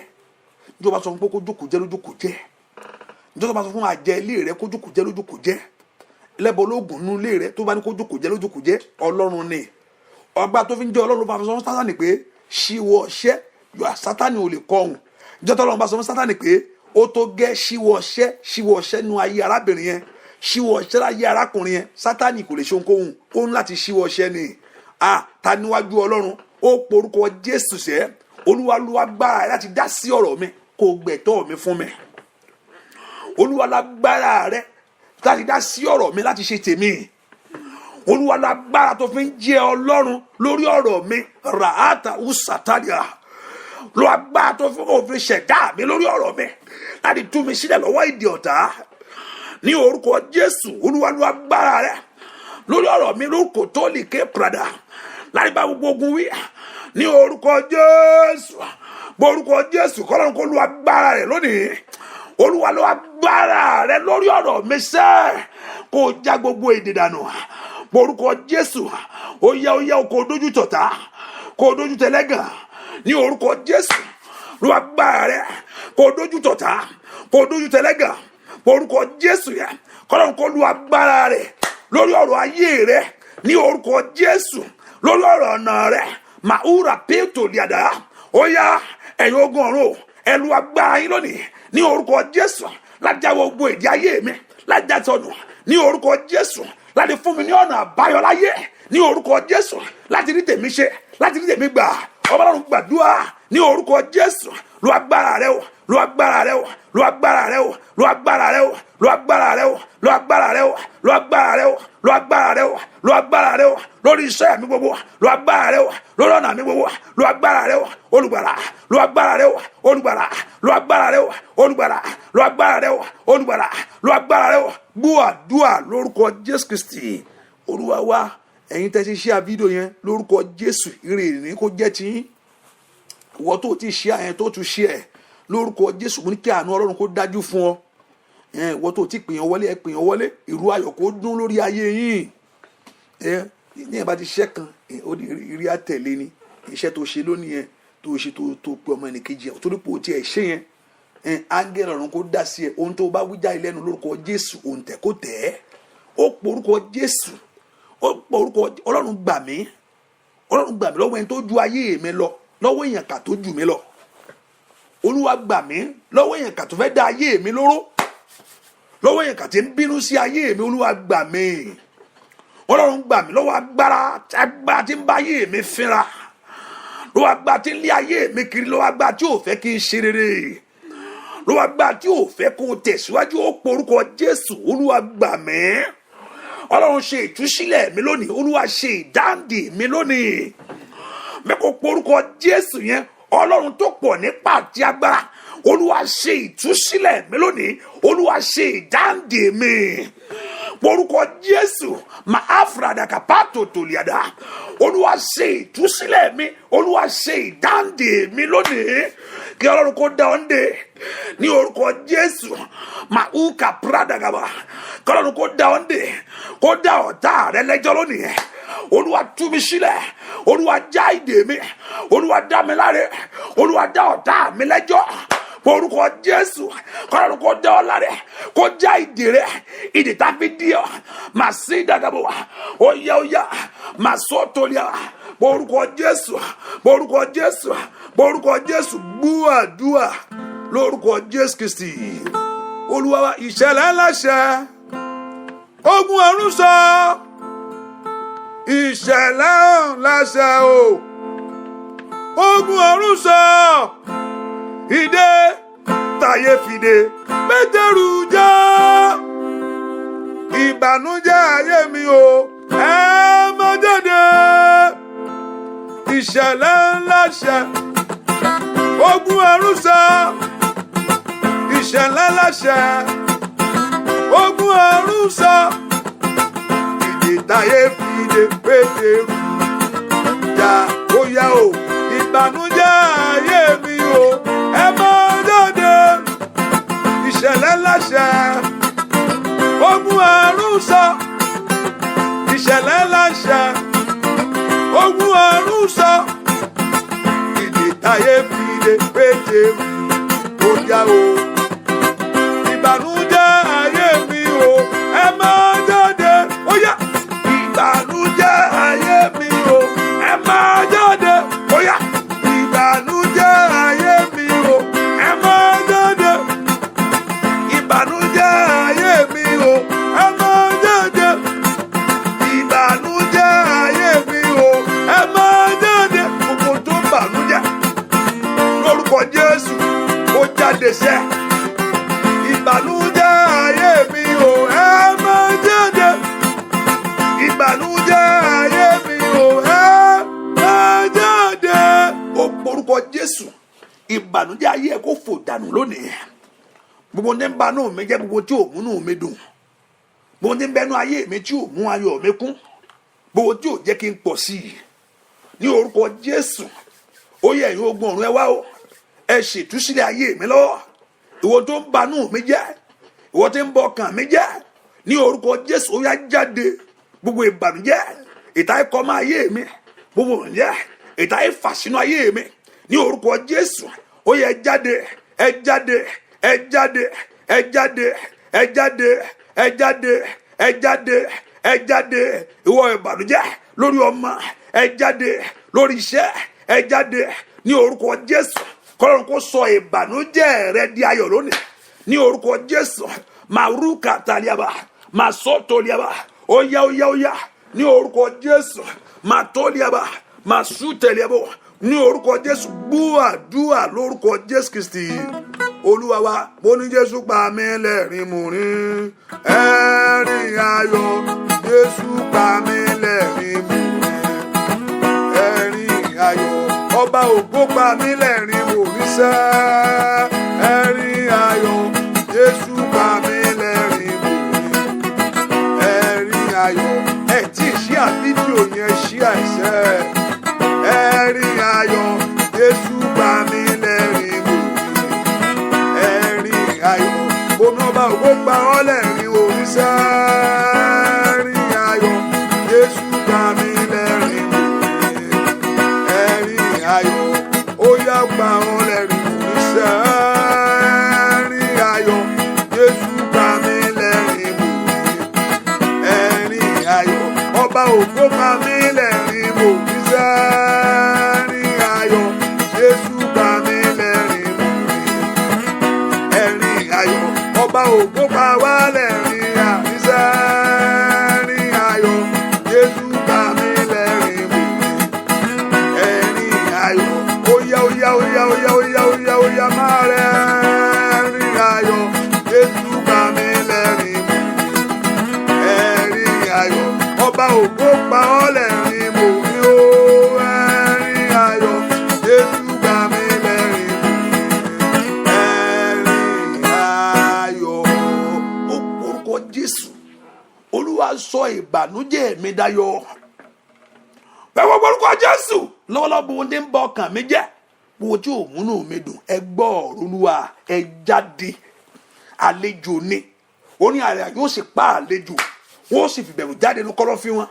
Níjọ́ bá sọ fún pé kó jókòó jẹ́ ló jókòó jẹ́. Níjọ́ tó bá sọ fún àjẹ́ ilé rẹ kó jókòó jẹ́ ló jókòó jẹ́. Lẹ́bọ̀ ológun nínú ilé rẹ tó bá ní kó jókòó jẹ́ ló jókòó jẹ́. Ọlọ́run ni ọgbà tó fi ń jẹ́ Ọlọ́run. Ló bá sọ fún Sátánì pé ṣíwọ́ ṣẹ́ yọ, Sátánì ò lè kọ́ ọ̀hún. Níjọ́ tó Ọlọ́run bá sọ fún Sátánì pé ó tó gẹ́, ṣíwọ́ ṣẹ́, ṣíwọ́ ṣẹ́ nu ayé arábìnrin yẹn, ṣíwọ́ ṣẹ́ láyé arákùnrin yẹn, Sátánì kò lè ṣe ohunkóhun. Ó ń láti ṣíwọ́ ṣẹ́ ni. A ta níwájú Ọlọ́run? Ó porúkọ Jésù sẹ́. Olúwa ló agbára rẹ láti dá sí ọ̀rọ̀ mi, kó gbẹ̀tọ́ mi fún mi. Olúwa lágbára rẹ láti dá sí ọ̀rọ̀ mi, láti ṣe tèmi. Olúwa lágbára tó fi ń jẹ́ Ọlọ́run lórí ọ̀rọ̀ mi. Ràhátà usatalia ló agbára tó fi kò fi ṣẹ̀dá mi lórí ọ̀rọ̀ mi láti tú mi sílẹ̀ lọ́wọ́ ìdè ọ̀tá ní orúkọ Jésù. Olúwa ló agbára rẹ lórí ọ̀rọ̀ mi lórúkọ tó lè ké prada láti bá gbogbo ogun wí ní orúkọ Jésù. Borúkọ Jésù, kọ́lọ́run kó lu agbára rẹ lónìí. Olúwa ló agbára rẹ lórí ọ̀rọ̀ mi sẹ́, kó já gbogbo èdè dànù. Borúkọ Jésù, ó yá, ó yá, kó dójú tọ̀tá, kó dójú tẹlẹ́gàn ní orúkọ Jésù. Ló agbára rẹ kó dójú tọ̀tá, kó dójú tẹlẹ́gàn. Borúkọ Jésù yẹ, kọ́lọ́run kó lu agbára rẹ lórí ọ̀rọ̀ ayé rẹ ní orúkọ Jésù, lórí ọ̀rọ̀ ọ̀nà rẹ. Màúrà pétò liàdá. Ó yá, ẹ̀yin ogun ọ̀run, ẹ lu agbára yín lónìí ní orúkọ Jésù láti já gbogbo èdè ayé mi, láti já sọnù ní orúkọ Jésù, láti fún mi ní ọ̀nà àbáyọ láyé ní orúkọ Jésù, láti rí tèmi ṣe, láti rí tèmi gbà. Ọlọ́run, gbàdúrà ní orúkọ Jésù. Lu agbára rẹ o, lu agbára rẹ o, lu agbára rẹ o, lu agbára rẹ o, lu agbára rẹ o, lu agbára rẹ o, lu agbára rẹ o, lu agbára rẹ o, lu agbára rẹ o lórí iṣẹ́ mi gbogbo, lu agbára rẹ o lórí ọ̀nà mi gbogbo, lu agbára rẹ o. Olùgbàlà, lu agbára rẹ o. Olùgbàlà, lu agbára rẹ o. Olùgbàlà, lu agbára rẹ o. Olùgbàlà, lu agbára rẹ o. Gbọ́ àdúrà lórúkọ Jésù Kristi Olúwa wa. Ẹ̀yin tẹ́ ṣe share fídíò yẹn, lórúkọ Jésù, ire ìní kó jẹ́ tiyín. Ìwọ tó ti share yẹn, tó tún share, lórúkọ Jésù, mo ní kí àánú Ọlọ́run kó dájú fún ọ. Ìwọ tó ti pèèyàn wọlé, ẹ pèèyàn wọlé. Ìró ayọ̀ kó dún lórí ayé yín. Ní ẹ̀ bá ti ṣiṣẹ́ kan, ó ní ìrí àtẹ̀lé ni. Iṣẹ́ tó ṣe lónìí yẹn, tó ṣe, tó pe ọmọ ẹnìkejì yẹn, torí pé o tiẹ̀ ṣe yẹn, áńgẹ́lì ọ̀run kó dá sí ẹ. Ohun tó bá wí jáde lẹ́nu lórúkọ Jésù, òǹtẹ̀ kó tẹ̀ ẹ́. Ó porúkọ Jésù, ó porúkọ Ọlọ́run. Gbà mí, Ọlọ́run, gbà mí lọ́wọ́ ẹni tó ju ayé mi lọ, lọ́wọ́ èèyàn kà tó jù mí lọ. Olúwa, gbà mí lọ́wọ́ èèyàn kà tó fẹ́ dá ayé mi lóró, lọ́wọ́ èèyàn kà tí ń bínú sí ayé mi. Olúwa, gbà mí. Ọlọ́run, gbà mí lọ́wọ́ agbára, agbára tí ń bá ayé mi fínra, lọ́wọ́ agbára tí ń lé ayé mi kiri, lọ́wọ́ agbára tí ò fẹ́ kí n ṣe rere, lọ́wọ́ agbára tí ò fẹ́ kó o tẹ̀síwájú. Ó porúkọ Jésù. Olúwa, gbà mí. Ọlọ́run, ṣe ìtúsílẹ̀ mi lónìí. Olúwa, ṣe ìdáǹdè mi lónìí. Mẹ́kọ̀ọ́ porúkọ Jésù yẹn. Ọlọ́run tó pọ̀ nípa àti agbára, Olúwa, ṣe ìtúsílẹ̀ mi lónìí. Olúwa, ṣe ìdáǹdè mi. Porúkọ Jésù. Màá pàtó tòlíàdá. Olúwa, ṣe ìtúsílẹ̀ mi. Olúwa, ṣe ìdáǹdè mi lónìí. Kí Ọlọ́run kó dá ọ ń dè ní orúkọ Jésù. Màúkà pradàgàbà. Kí Ọlọ́run kó dá ọ ń dè, kó dá ọ̀tá rẹ lẹ́jọ́ lónìí. Olúwa, tú mi sílẹ̀. Olúwa, já ìdè mi. Olúwa, dá mi láre. Olúwa, dá ọ̀tá mi lẹ́jọ́. Orúkọ Jésù, kọ́lọ́run kó dá ọ láre, kó já ìdè rẹ, ìdè tá a fi dí ọ. Màá sí dàgàbọ̀ wá. Ó yá, ó yá, màá sọ tòlíà. Orúkọ Jésù, orúkọ Jésù, orúkọ Jésù. Gbúàdúà lórúkọ Jésù Kristi Olúwa wa. Ìṣẹ̀lẹ̀ ńlá ṣẹ, ogun ọ̀run sọ. Ìṣẹ̀lẹ̀ ńlá ṣẹ o, ogun ọ̀run sọ. Ìdè táyé fìdè Pétérù já, ìbànújẹ́ ayé mi o, ẹ má jáde. Ìṣẹ̀lẹ̀ ńlá ṣẹ. Ogun ọ̀run sọ. Ìṣẹ̀lẹ̀ ńlá ṣẹ. Ogun ọ̀run sọ. Ìdè táyé fi dè Pétérù já, ó yá o. Ìbànújẹ́ ayé mi o, ẹ máa jáde. Ìṣẹ̀lẹ̀ ńlá ṣẹ. Ogun ọ̀run sọ. Ìṣẹ̀lẹ̀ ńlá ṣẹ. Ogun ọ̀run sọ. Ìdè táyé fi dè Pétérù, ó yá o. Ìbànújẹ́ ayé mi o, ẹ máa jáde. Ó yá. Ìbànújẹ́ ayé mi o, ẹ máa jáde. Ó yá. Ìbànújẹ́ ayé mi o, ẹ máa jáde. Ìbànújẹ́ ayé mi o, ẹ máa jáde. Ìbànújẹ́ ayé mi o, ẹ máa jáde. Gbogbo tó ń bànújẹ́ lórúkọ Jésù, ó jáde sẹ́. Ìbànújẹ́ ayé mi o, ẹ máa jáde. Ìbànújẹ́ ayé mi o, ẹ máa jáde. Ó porúkọ Jésù, ìbànújẹ́ ayé ẹ kó fò dànù lónìí. Gbogbo ní ń banú mi jẹ́, gbogbo tí ò múnú mi dùn, gbogbo ní ń bẹnu ayé mi tí ò mú ayọ̀ mi kún, gbogbo tí ò jẹ́ kí n pọ̀ sí i, ní orúkọ Jésù, ó yẹ, ẹ̀yin ogun ọ̀run, ẹ wá o, ẹ ṣètúsílẹ̀ ayé mi lọ́wọ́. Ìwọ tó ń banú mi jẹ́, ìwọ tó ń bọ ọkàn mi jẹ́, ní orúkọ Jésù, ó yá, jáde. Gbogbo ìbànújẹ́ ìta ikọ̀ máa ayé mi, gbogbo ìbànújẹ́ ìta ìfà sínú ayé mi, ní orúkọ Jésù, ó yẹ, jáde, ẹ jáde, ẹ jáde, ẹ jáde, ẹ jáde, ẹ jáde, ẹ jáde, ẹ jáde. Ìwọ ìbànújẹ́ lórí ọmọ, ẹ jáde. Lórí iṣẹ́, ẹ jáde ní orúkọ Jésù. Kọlọ́run kó sọ ìbànújẹ́ rẹ di ayọ̀ lónìí ní orúkọ Jésù. Màrúkà tàlíàbà màsọ́tòlíàbà, ó yá, ó yá, ó yá, ní orúkọ Jésù. Màtọ́líàbà màsútẹ̀líàbọ̀ ní orúkọ Jésù. Gbúàdúà lórúkọ Jésù Kristi Olúwa wa. Mo ní Jésù pa mí lẹ́rìn mú rín ẹ̀rín ayọ̀. Jésù pa mí lẹ́rìn mú rín ẹ̀rín ayọ̀. Ọba ògo pa mí lẹ́rìn mú rí sẹ́ ẹ̀rín ayọ̀. Jésù pa mí lẹ́rìn mú rín ẹ̀rín ayọ̀. Ẹ̀ tí ì ṣíà fídíò yẹn, ṣíà ẹ̀sẹ̀ ẹ̀rín ayọ̀. Jésù pa mí lẹ́rìn mú rín ẹ̀rín ayọ̀. Omi ọba ògo pa ọ́ lẹ́rìn òrìṣà ẹ̀rín ayọ̀. Jésù pa mí lẹ́rìn mú rín ẹ̀rín ayọ̀. Ó yá, pa ọ́ lẹ́rìn òrìṣà ẹ̀rín ayọ̀. Jésù pa mí lẹ́rìn mú rín ẹ̀rín ayọ̀. Ọba ògo pa mí lẹ́rìn òrìṣà ẹ̀rín ayọ̀. Jésù pa mí lẹ́rìn mú rín ẹ̀rín ayọ̀. Ọba ògo pa wá lẹ́rìn àrísẹ́ ẹ̀rín ayọ̀. Jésù pa mí lẹ́rìn mú rín ẹ̀rín ayọ̀. Óyá, óyá, óyá, óyá, óyá, óyá, óyá, máa rẹ̀ ẹ̀rín ayọ̀. Jésù pa mí lẹ́rìn mú rín ẹ̀rín ayọ̀. Ọba ògo pa ọ́ lẹ́rìn mú rín ó ẹ̀rín ayọ̀. Jésù pa mí lẹ́rìn mú rín ẹ̀rín ayọ̀. Ó orúkọ Jésù, Olúwa, sọ ìbànújẹ́ mi dayọ̀. Pẹ̀lú orúkọ Jésù, lọ́wọ́lọ́wọ́, bó ní ń bọ ọkàn mi jẹ́, bó tí ò múnú mi dùn, ẹ gbọ́ ọ̀rọ̀ Olúwa, ẹ jáde. Àlejò ni ó ní àrẹ yóò sì pa àlejò, wọn ó sì fìbẹ̀rù jáde ní kọ́lọ́fín wọn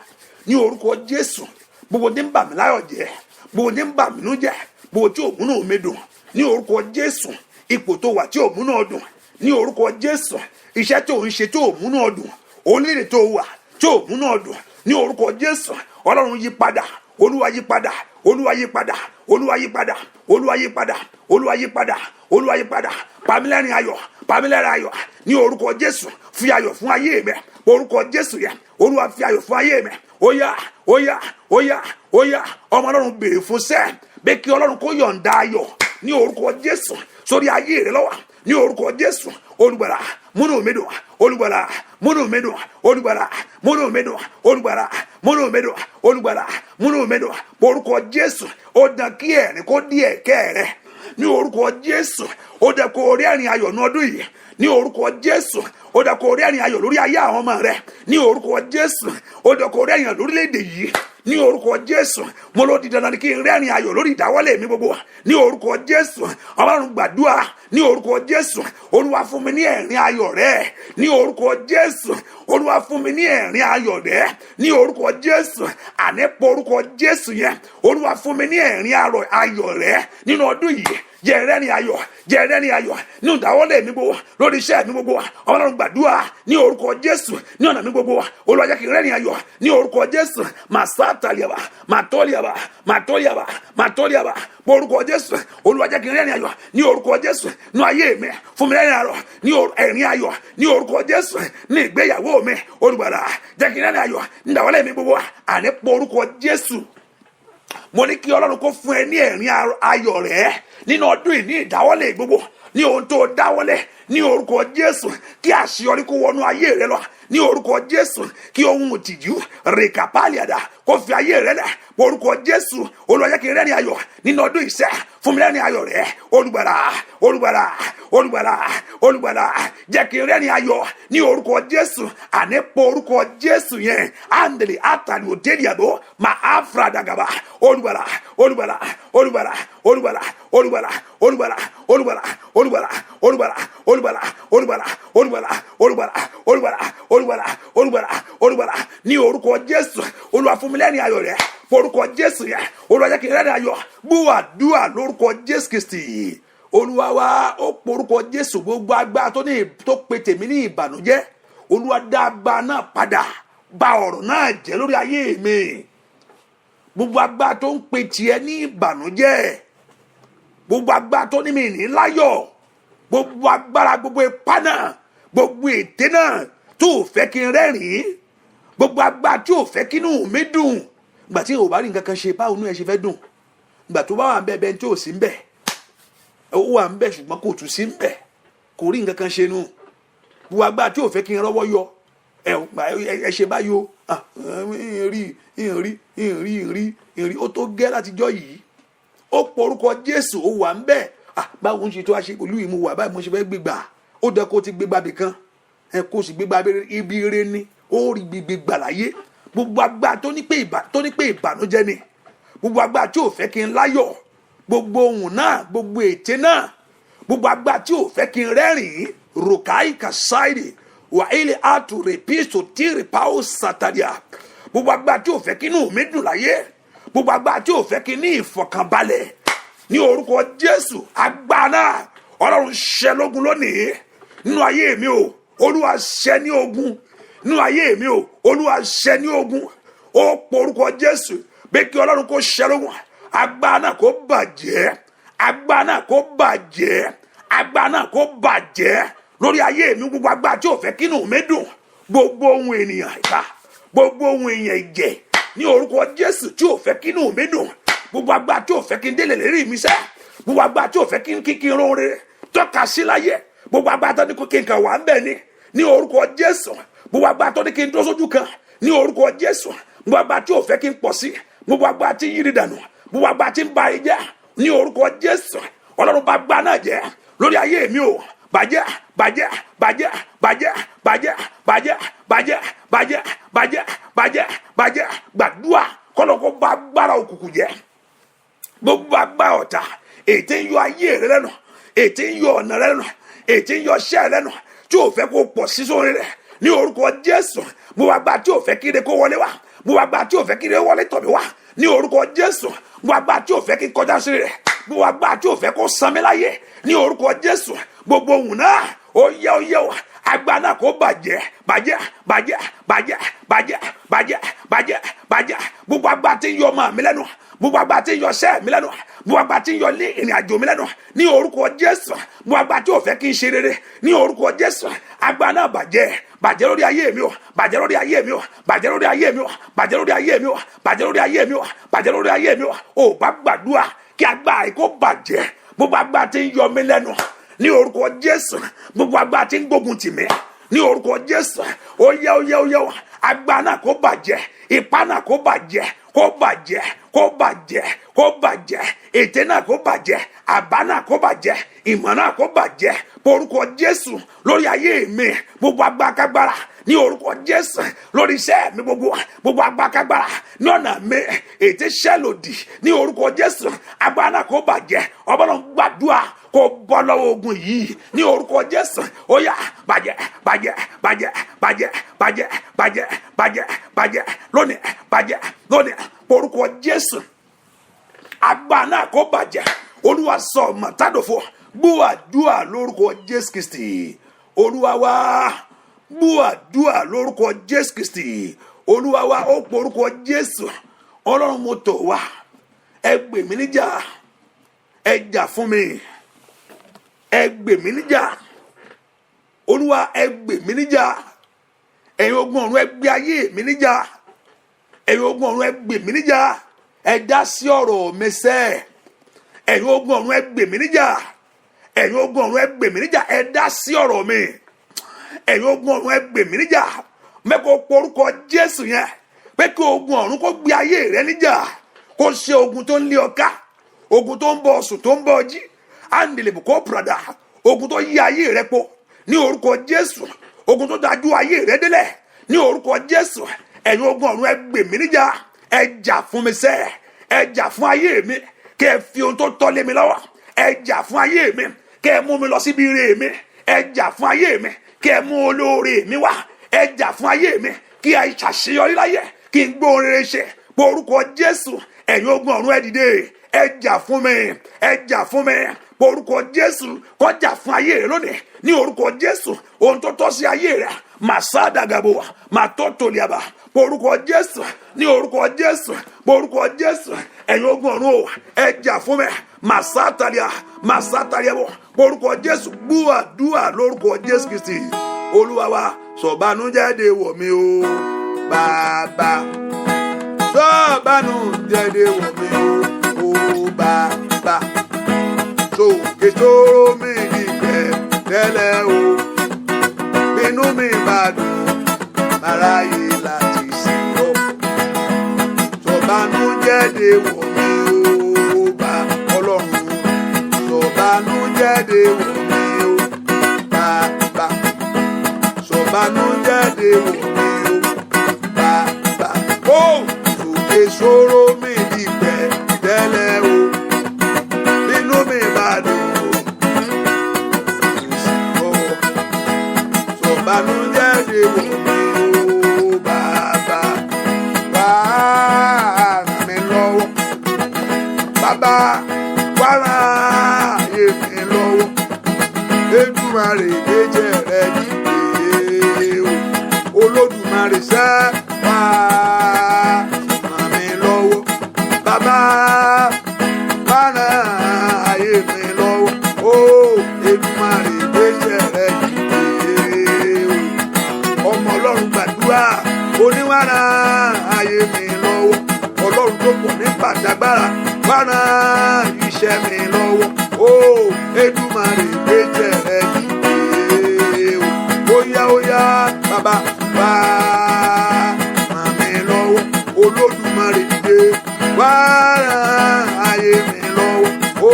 ní orúkọ Jésù. Gbogbo tí ń bà mí láyọ̀ jẹ́, gbogbo tí ń bà mí nú jẹ́, gbogbo tí ò múnú mi dùn ní orúkọ Jésù. Ipò tó wà tí ò múnú ọ dùn ní orúkọ Jésù, iṣẹ́ tó ń ṣe tó ò múnú ọ dùn, orílẹ̀-èdè tó wà tí ò múnú ọ dùn ní orúkọ Jésù, Ọlọ́run yí padà. Olúwa yí padà, Olúwa yí padà, Olúwa yí padà, Olúwa yí padà, Olúwa yí padà, Olúwa yí padà. Pamílẹ́rìn ayọ̀, pamílẹ́rìn ayọ̀ ní orúkọ Jésù. Fi ayọ̀ fún ayé mi, orúkọ Jésù yẹ. Olúwa, fi ayọ̀ fún ayé mi. Ó yá, ó yá, ó yá, ó yá. Ọmọ Ọlọ́run, béèrè fún sẹ́ bẹ́ẹ̀ kí Ọlọ́run kó yọ̀ǹda ayọ̀ ní orúkọ Jésù sórí ayé rẹ lọ́wọ́ ní orúkọ Jésù. Olùgbàlà, múnú mi dùn. Olùgbàlà, múnú mi dùn. Olùgbàlà, múnú mi dùn. Olùgbàlà, Múnú mi dùn, Olùgbàlà, múnú mi dùn. Orúkọ Jésù, ó dán kí ẹ̀rín kó dí ẹ̀kẹ́ rẹ. Ní orúkọ Jésù, ó dẹ kó rí ẹ̀rín ayọ̀ ní ọdún yìí. Ní orúkọ Jésù, ó dẹ kó rí ẹ̀rín ayọ̀ lórí ayé àwọn ọmọ rẹ. Ní orúkọ Jésù, ó dẹ kó rí ẹ̀rín ayọ̀ lórílẹ̀‐èdè yìí. Ní orúkọ Jésù, mo ló di dandan kí n rẹ́rìn ayọ̀ lórí ìdáwọ́lé mi gbogbo. Ní orúkọ Jésù, Ọlọ́run, gbàdúrà. Ní orúkọ Jésù, Olúwa, fún mi ní ẹ̀rín ayọ̀ rẹ. Ní orúkọ Jésù, Olúwa, fún mi ní ẹ̀rín ayọ̀ rẹ. Ní orúkọ Jésù, àní orúkọ Jésù yẹn, Olúwa, fún mi ní ẹ̀rín ayọ̀ rẹ nínú ọdún yìí. Jẹ́ rẹ́rìn ayọ̀, jẹ́ rẹ́rìn ayọ̀ nínú ìdáwọ́lé mi gbogbo, lórí iṣẹ́ mi gbogbo. Ọlọ́run, gbàdúrà. Ní orúkọ Jésù, ní ọ̀nà mi gbogbo, Olúwa, jẹ́ kí n rẹ́rìn ayọ̀. Ní orúkọ Jésù, màsátàlíàbà màtọ́líàbà màtọ́líàbà màtọ́líàbà. Orúkọ Jésù, Olúwa, jẹ́ kí n rẹ́rìn ayọ̀. Ní orúkọ Jésù, ní ayé mi, fún mi rẹ́rìn ayọ̀, ní ẹ̀rín ayọ̀. Ní orúkọ Jésù, ní ìgbéyàwó mi, Olùgbàlà, jẹ́ kí n rẹ́rìn ayọ̀ ní ìdáwọ́lé mi gbogbo. Àní orúkọ Jésù, mo ní kí Ọlọ́run kó fún ẹ ní ẹ̀rín ayọ̀ rẹ nínú ọdún yìí, ní ìdáwọ́lé gbogbo, ní ohun tó dáwọ́lé. Ní orúkọ Jésù, kí àṣeyọrí kó wọnú ayé rẹ lọ. Ní orúkọ Jésù, kí ohun ìtìjú rèkàpáàlìàdà kó fi ayé rẹ lẹ̀. Orúkọ Jésù, Olúwa, jẹ́ kí n rẹ́rìn ayọ̀ nínú ọdún ìṣẹ́. Fún mi rẹ́rìn ayọ̀ rẹ, Olùgbàlà, Olùgbàlà, Olùgbàlà, Olùgbàlà, jẹ́ kí n rẹ́rìn ayọ̀. Ní orúkọ Jésù, àní orúkọ Jésù yẹn, andele atali òdeliàbò ma afradagaba. Olùgbàlà, Olùgbàlà, Olùgbàlà, Olùgbàlà, Olùgbàlà, Olùgbàlà, Olùgbàlà, Olùgbàlà, Olùgbàlà, Olùgbàlà, Olùgbàlà, Olùgbàlà, Olùgbàlà, Olùgbàlà, Olùgbàlà, Olùgbàlà, Olùgbàlà. Ní orúkọ Jésù, Olúwa, fún mi lẹ́rìn ayọ̀ rẹ. Orúkọ Jésù yẹn, Olúwa, jẹ́ kí n rẹ́rìn ayọ̀. Gbúwàdúà lórúkọ Jésù Kristi Olúwa wa. Ó porúkọ Jésù, gbogbo agbára tó ní tó pe tèmi ní ìbànújẹ́, Olúwa, dá agbára náà padà, bà ọ̀rọ̀ náà jẹ́ lórí ayé mi. Gbogbo agbára tó ń pe tiẹ̀ ní ìbànújẹ́, gbogbo agbára tó ní mi ní láyọ̀, gbogbo agbára, gbogbo ipá náà, gbogbo ète náà tó ò fẹ́ kí n rẹ́rìn-ín, gbogbo agbára tí ò fẹ́ kí inú mi dùn. Ìgbà tí ò bá rí nǹkan kan ṣe, báwo inú ẹ ṣe fẹ́ dùn? Ìgbà tó bá wà ń bẹ bẹ́ẹ̀ tí ò sí ń bẹ, ó wà ń bẹ ṣùgbọ́n kò tún sí ń bẹ, kò rí nǹkan kan ṣe nù. Gbogbo agbára tí ò fẹ́ kí n rọ́wọ́ yọ, ẹ ẹ ṣe báyìí o, rí rí rí rí rí, ó tó gẹ́ látijọ́ yìí. Ó porúkọ Jésù, ó wà ń bẹ. Báwo ń ṣe tó wá ṣe olú yìí, mo wà báyìí, mo ṣe fẹ́ gbégbà. Ó dẹ kó ti gbégbá bì kan ẹ, kó sì gbégbá ibi ire ni, ó rí gbígbé láyé. Gbogbo agbára tó ní pé ìbànújẹ́ ni, gbogbo agbára tí ò fẹ́ kí n láyọ̀, gbogbo ohun náà, gbogbo ète náà, gbogbo agbára tí ò fẹ́ kí n rẹ́rìn-ín, rokai kasaidi wàhálì àtúrè píìsò tírì pàó sàtàdíà. Gbogbo agbára tí ò fẹ́ kí inú mi dùn láyé, gbogbo agbára tí ò fẹ́ kí n ní ìfọ̀kànbalẹ̀, ní orúkọ Jésù, agbára náà, Ọlọ́run, ṣẹ́ lógun lónìí nínú ayé mi o. Olúwa, ṣẹ́ ní ogun nínú ayé mi o. Olúwa, ṣẹ́ ní ogun. Ó porúkọ Jésù pé kí Ọlọ́run kó ṣẹ́ lógun, agbára náà kó bàjẹ́, agbára náà kó bàjẹ́, agbára náà kó bàjẹ́ lórí ayé mi. Gbogbo agbára tí ò fẹ́ kínú mi dùn, gbogbo ohun ènìyàn ìka, gbogbo ohun èèyàn ìjẹ, ní orúkọ Jésù, tí ò fẹ́ kínú mi dùn, gbogbo agbára tí ò fẹ́ kí n délé lérí mi sẹ́, gbogbo agbára tí ò fẹ́ kí n kí n rún rere tọ́ka sí láyé, gbogbo agbára tó ní kí n kàn wà ń bẹ̀ ni, ní orúkọ Jésù, gbogbo agbára tó ní kí n dúró sójú kan, ní orúkọ Jésù, gbogbo agbára tí ò fẹ́ kí n pọ̀ sí, gbogbo agbára tí yíri dànù, gbogbo agbára tí ń ba ayé jẹ́, ní orúkọ Jésù, Ọlọ́run, bá gbá náà jẹ́ lórí ayé mi o. Bàjẹ́, bàjẹ́, bàjẹ́, bàjẹ́, bàjẹ́, bàjẹ́, bàjẹ́, bàjẹ́, bàjẹ́, bàjẹ́, bàjẹ́. Gbàdúrà kọ́lọ́kọ́ bá agbára òkùnkùn jẹ́, gbogbo agbára ọ̀tá, ètè ń yọ ayé rẹ lẹ́nu, ètè ń yọ ọ̀nà rẹ lẹ́nu, ètè ń yọ iṣẹ́ rẹ lẹ́nu, tí ò fẹ́ kó pọ̀ sí sórí rẹ. Ní orúkọ Jésù, mo wá gbà tí ò fẹ́ kí ire kó wọlé wá, mo wá gbà tí ò fẹ́ kí ire wọlé tọ̀ mí wá. Ní orúkọ Jésù, mo wá gbà tí ò fẹ́ kí n kọjá sí rẹ, mo wá gbà tí ò fẹ́ kó san mí láyé. Ní orúkọ Jésù, gbogbo ohun náà, ó yẹ, ó yẹ wá, agbára náà kó bàjẹ́, bàjẹ́, bàjẹ́, bàjẹ́, bàjẹ́, bàjẹ́, bàjẹ́, bàjẹ́. Gbogbo agbára tí ń yọ ọmọ mi lẹ́nu, gbogbo agbára tí ń yọ iṣẹ́ mi lẹ́nu, gbogbo agbára tí ń yọ ní ìrìn àjò mi lẹ́nu, ní orúkọ Jésù, gbogbo agbára tí ò fẹ́ kí n ṣe rere, ní orúkọ Jésù, agbára náà bàjẹ́, bàjẹ́ lórí ayé mi o, bàjẹ́ lórí ayé mi o, bàjẹ́ lórí ayé mi o, bàjẹ́ lórí ayé mi o, bàjẹ́ lórí ayé mi o, bàjẹ́ lórí ayé mi o. Ò bá gbàdúrà kí agbára yìí kó bàjẹ́. Gbogbo agbára tí ń yọ mí lẹ́nu, ní orúkọ Jésù, gbogbo agbára tí ń gbógun tì mí, ní orúkọ Jésù, ó yẹ, ó yẹ, ó yẹ, Agbára náà kó bàjẹ́, ipá náà kó bàjẹ́, kó bàjẹ́, kó bàjẹ́, kó bàjẹ́. Ète náà kó bàjẹ́, àbá náà kó bàjẹ́, ìmọ̀ náà kó bàjẹ́. Orúkọ Jésù lórí ayé mi, gbogbo agbákagbára ní orúkọ Jésù lórí iṣẹ́ mi, gbogbo agbákagbára ní ọ̀nà mi, ète ṣẹlòdì ní orúkọ Jésù, agbára náà kó bàjẹ́. Ọba náà gbàdúrà kó bọ́ lọ́wọ́ ogun yìí ní orúkọ Jésù. Ó yá, bàjẹ́, bàjẹ́, bàjẹ́, bàjẹ́, bàjẹ́, bàjẹ́, bàjẹ́, bàjẹ́ lónìí, bàjẹ́ lónìí, orúkọ Jésù. Agbára náà kó bàjẹ́. Olúwa sọ mọ̀tádòfo. Gbúàdúà lórúkọ Jésù Kristi Olúwa wa. Gbúàdúà lórúkọ Jésù Kristi Olúwa wa. Ó pọ orúkọ Jésù. Ọlọ́run, mo tọ̀ wá, ẹ gbè mí níjà, ẹ jà fún mi, ẹ gbè mí níjà. Olúwa, ẹ gbè mí níjà. Ẹ̀yin ogun ọ̀run, ẹ gbé ayé mi níjà. Ẹ̀yin ogun ọ̀run, ẹ gbè mí níjà, ẹ dá sí ọ̀rọ̀ mi sẹ́. Ẹ̀yin ogun ọ̀run, ẹ gbè mí níjà. Ẹ̀yin ogun ọ̀run, ẹ gbè mí níjà, ẹ dá sí ọ̀rọ̀ mi. Ẹ̀yin ogun ọ̀run, ẹ gbè mí níjà. Mẹ́kọ̀ọ́ porúkọ Jésù yẹn pé kí ogun ọ̀run kó gbé ayé rẹ níjà, kó ṣe ogun tó ń lé ọ ká, ogun tó ń bọ ọ̀sùn, tó ń bọ ọjí àǹdìlẹ̀bù kó pàdà, ogun tó yí ayé rẹ po ní orúkọ Jésù, ogun tó dájú ayé rẹ délẹ̀ ní orúkọ Jésù. Ẹ̀yin ogun ọ̀run, ẹ gbè mí níjà, ẹ jà fún mi sẹ́, ẹ jà fún ayé mi, kẹ́ ẹ fi ohun tó tọ́ lé mi lọ́wọ́. Ẹ jà fún ayé mi, kẹ́ ẹ mú mi lọ síbi ire mi. Ẹ jà fún ayé mi, kẹ́ ẹ mú olóore mi wá. Ẹ jà fún ayé mi, kí ẹ ṣàṣeyọrí láyé, kí n gbó rere ṣe. Orúkọ Jésù. Ẹ̀yin ogun ọ̀run, ẹ dìde, ẹ jà fún mi, ẹ jà fún mi. Orúkọ Jésù, kó jà fún ayé rẹ lónìí ní orúkọ Jésù. Ohun tó tọ́ sí ayé rẹ, màsádàgàbò màtọ́tòlìàbà. Orúkọ Jésù, ní orúkọ Jésù, orúkọ Jésù. Ẹ̀yin ogun ọ̀run o, ẹ jà fún mi. Màsátàlíà, màsátàlíà bò. Orúkọ Jésù. Gbúàdúà lórúkọ Jésù Kristi Olúwa wa. Sọ̀bánújẹ́ dè wọ̀ mí o, bàbá. Sọ̀bánújẹ́ dè wọ̀ mí o, bàbá. Sókè sóró mi dìgbẹ́ tẹ́lẹ̀ o. Bínú mi bá dùn, màráyé láti sìn ọ́. Sọ̀bánújẹ́ dè wọ̀ mí o, bá Ọlọ́run. Sọ̀bánújẹ́ dè wọ̀ mí o, bàbá. Sọ̀bánújẹ́ dè wọ̀ mí o, bàbá. Ó sókè sóró mi dìgbẹ́ tẹ́lẹ̀ o. Bínú mi bá dùn, ó sọ̀bánújẹ́ dè wọ̀ mí o, bàbá. Wá ràn mí lọ́wọ́, bàbá. Wá ràn ayé mi lọ́wọ́. Èdùmàrè, gbéjẹ rẹ dìde o. Olódùmarè sẹ́, wá ràn mí lọ́wọ́, bàbá. Wá ràn ayé mi lọ́wọ́ o. Èdùmàrè, gbéjẹ rẹ dìde o. Ọmọ Ọlọ́run, gbàdúrà oníwàrà ayé mi lọ́wọ́. Ọlọ́run tó pọ̀ ní pàtàgbára, wàrà iṣẹ́ mi lọ́wọ́ o. Èdùmàrè, gbèjẹ rẹ dìde o. Óyá, óyá, bàbá, wá ràn mí lọ́wọ́. Olódùmarè, dìde, wá ràn ayé mi lọ́wọ́ o.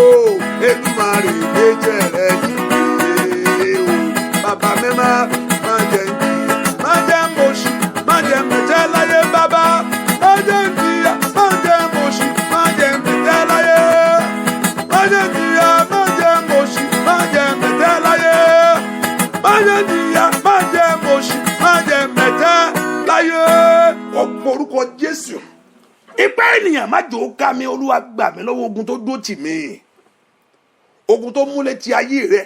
Èdùmàrè, gbèjẹ rẹ dìde o. Bàbá mi, má jẹ́ ń jìyà, má jẹ́ ń mọ̀ṣì, má jẹ́ ń mẹ̀tẹ́ láyé, bàbá. Má jẹ́ ń jìyà, má jẹ́ ń mọ̀ṣì, má jẹ́ ń mẹ̀tẹ́ láyé. Má jẹ́ ń jìyà, má jẹ́ ń mọ̀ṣì, má jẹ́ ń mẹ̀tẹ́ láyé. Má jẹ́ ń jìyà, má jẹ́ ń mọ̀ṣì, má jẹ́ ń mẹ̀tẹ́ láyé. Ọ̀pọ̀ orúkọ Jésù. Ipá ènìyàn má jò ó ká mi. Olúwa, gbà mí lọ́wọ́ ogun tó dó tì mí, ogun tó múlẹ̀ ti ayé rẹ,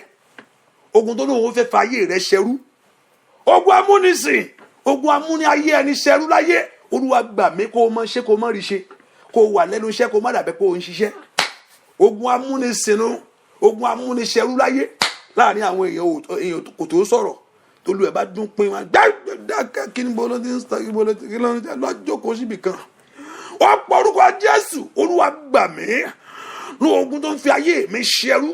ogun tó lóun fẹ́ fa ayé rẹ ṣẹrú, ogun amúnisìn, ogun amúni ayé ẹni ṣẹrú láyé. Olúwa, gbà mí. Kó o mọ ṣe, kó o mọ rí ṣe, kó o wà lẹ́nu iṣẹ́, kó o má dàbẹ́ kó o ń ṣiṣẹ́. Ogun amúnisìnú, ogun amúniṣẹrú láyé láàrin àwọn èèyàn kò tó sọ̀rọ̀, tolú ẹ̀ bá dún pín wọn dákẹ́. Kí ni bolo ti ń sọ? Kí bolo ti kí ló ń jẹ lọ́jọ́ kó síbì kan? Wọ́n pọ̀ orúkọ Jésù. Olúwa, gbà mí ní ogun tó ń fi ayé mi ṣẹrú.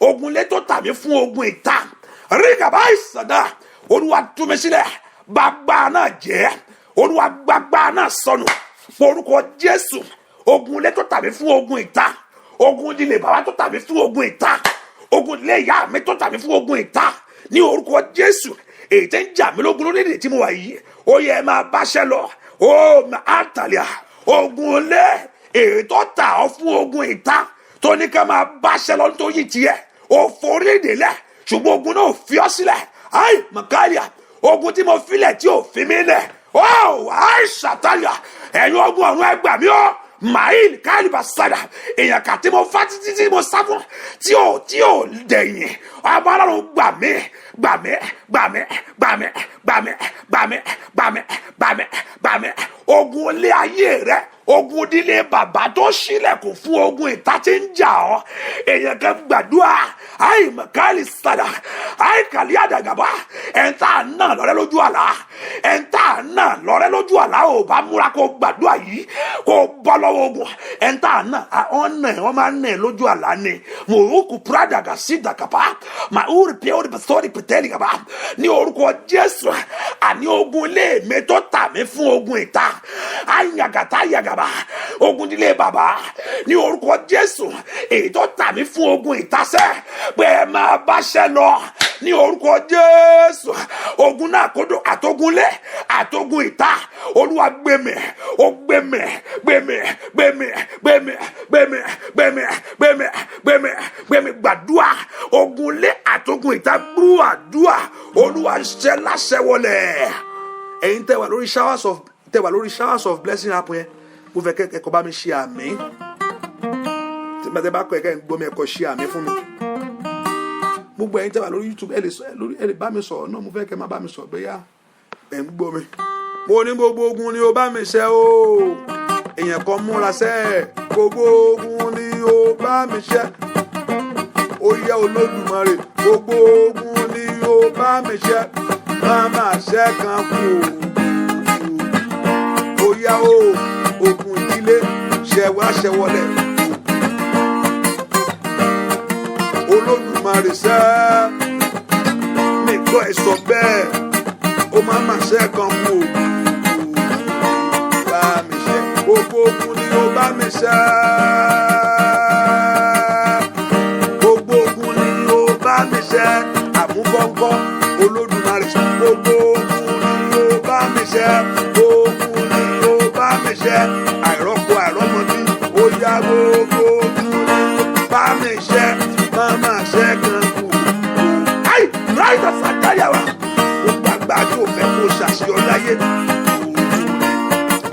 Ogun ilé tó tà mí fún ogun ìta, rígàbá ìsàdá, Olúwa tú mi sílẹ̀, gbàgbà náà jẹ́. Olúwa, gbàgbà náà sọnù orúkọ Jésù. Ogun ilé tó tà mí fún ogun ìta, ogun ilé bàbá tó tà mí fún ogun ìta, ogun ilé ìyá mi tó tà mí fún ogun ìta, ní orúkọ Jésù, èyí tẹ́ ń jà mí lógun lórílẹ̀ tí mo wà yìí, ó yẹ ẹ máa báṣẹ́ lọ. Ó máa tàlẹ́ ogun ilé èyí tó tà ọ́ fún ogun ìta, tó ní ká máa báṣẹ́ lọ nítorí tiẹ̀, ó forí èdè lẹ̀, ṣùgbọ́n ogun náà ò fi ọ́ sílẹ̀. Ayi makalia, ogun tí mo filẹ̀ tí ò fi mí lẹ̀, ó àìsàtàlẹ̀, ẹ̀yin ogun ọ̀run, ẹ gbà mí ó. Mail kálíbà sada, èèyàn kà tí mo fa títí tí mo sá fún tí ò dẹ̀yìn, ọba Ọlọ́run, gbà mí, gbà mí, gbà mí, gbà mí, gbà mí, gbà mí, gbà mí, gbà mí, gbà mí. Ogun ilé ayé rẹ, ogun ìdílé bàbá tó ṣílẹ̀kùn fún ogun ìta tí ń jà ọ́, èèyàn kan gbàdúrà. Ayi makali sada, ayi kàlí àdàgàbà, ẹ̀ńtà náà lọ́rẹ́ lójú àlá, ẹ̀ńtà náà lọ́rẹ́ lójú àlá, ò bá múra kó gbàdúrà yìí kó bọ́ lọ́wọ́ ogun. Ẹ̀ńtà náà ọ̀nà ẹ̀ wọ́n máa ń nà ẹ̀ lójú àlá ni mòrókù púrádàgà sí dàgàbà màúrì pé sọ́ọ̀rì pẹ̀tẹ́lì gàbà. Ní orúkọ Jésù, àní ogun ilé mi tó tà mí fún ogun ìta, ayàgàtà yàgàbà, ogun ilé bàbá, ní orúkọ Jésù, èyí tó tà mí fún ogun ìtasẹ́ pé ẹ máa báṣẹ́ lọ, ní orúkọ Jésù, ogun náà kódó, àtogunlé àtogun ìta, Olúwa gbé mi, ó gbé mi, gbé mi, gbé mi, gbé mi, gbé mi, gbé mi, gbé mi, gbé mi, gbé mi. Gbàdúrà, ogunlé àtogun ìta, gbúàdúà. Olúwa ṣẹ láṣẹ wọlé. Ẹ̀yin tẹ́ wà lórí Showers of Blessing app yẹn, mo fẹ́ kẹ́kọ̀ọ́ bá mi ṣe àmín. Tí bá tẹ́ bá kọ́ ẹ̀kẹ́ ń gbọ́ mi, ẹ̀kọ́ ṣe àmín fún mi. Gbogbo ẹ̀yin tẹ́ wà lórí YouTube, ẹ lè sọ lórí, ẹ lè bá mi sọ̀rọ̀ náà. Mo fẹ́ kẹ́ má bá mi sọ̀rọ̀ bóyá ẹ̀ ń gbọ́ mi. Mo ní gbogbo ogun ni ó bá mi ṣe o. Èèyàn kan múra sẹ́, gbogbo ogun ni ó bá mi ṣe. Ó yẹ Olódùmarè, gbogbo ogun ni ó bá mi ṣe, má má ṣe kan kú o. Ó yá o, ogun ìdílé ṣẹwàá ṣẹwọlẹ. Olódùmarè sẹ́ mi gbọ́ ẹ sọ bẹ́ẹ̀, ó má má ṣe kan kú o. Bá mi ṣe, gbogbo ogun ni ó bá mi ṣe, gbogbo ogun ni ó bá mi ṣe. Àmúbọ́ńkọ́ Olódùmarè, gbogbo ogun ni ó bá mi ṣe, ogun ni ó bá mi ṣe. Àìrọ́pò àìrọ́mọbí, ó yá, gbogbo ogun ni ó bá mi ṣe, má má ṣe kan kú. Ayi ráìtà sàkáyàwá, gbogbo àgbà tó fẹ́ kó ṣàṣeyọrí láyé,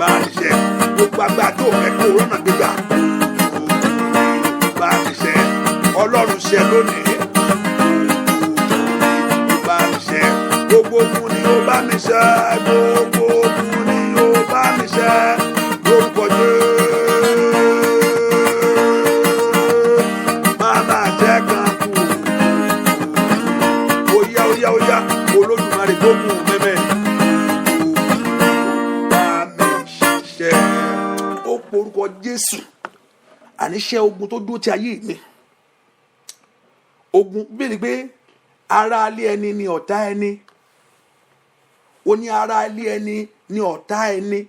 bá mi ṣe. Gbogbo àgbà tó fẹ́ kó rọ́nà gbégbà, bá mi ṣe. Ọlọ́run, ṣe lónìí, bá mi ṣe. Gbogbo ogun ni ó bá mi ṣe, gbogbo ogun ni ó bá mi ṣe, lórúkọ Jésù, má má jẹ́ kan kú. Óyá, óyá, óyá, Olódùmarè, gbógun mẹ́mẹ́ bá mi ṣiṣẹ́. Ó porúkọ Jésù, àníṣe ogun tó dúró ti ayé mi, ogun bíi pé ara alé ẹni ni ọ̀tá ẹni. Ó ní ara alé ẹni ni ọ̀tá ẹni.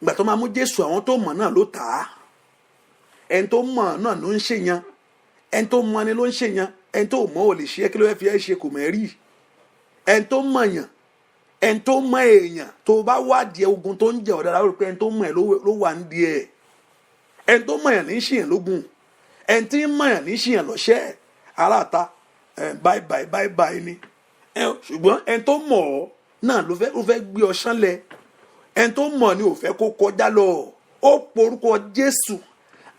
Ìgbà tó máa mú Jésù, àwọn tó mọ̀ náà ló tà á. Ẹni tó mọ̀ náà ló ń ṣèyàn, ẹni tó mọ̀ ni ló ń ṣèyàn. Ẹni tó mọ̀ ò lè ṣe é. Kí ló fẹ́ fi ẹ́ ṣe? Kò mẹ́rì. Ẹni tó mọ̀ yàn, ẹni tó mọ̀ èèyàn, tó bá wádìí ogun tó ń jẹ ọ̀dára, ó rí pé ẹni tó mọ̀ ẹ́ ló wà ń di ẹ̀. Ẹni tó mọ̀ yàn ní ṣìyàn lógun, ẹni tí ń mọ̀ yàn ní ṣìyàn lọ́ṣẹ́ aráàta. Ẹ báyìí báyìí báyìí báyìí ni ẹ, ṣùgbọ́n ẹni tó mọ̀ ọ́ náà ló fẹ́ gbé ọ ṣánlẹ̀. Ẹni tó mọ̀ ni ò fẹ́ kó kọjá lọ. Ó porúkọ Jésù,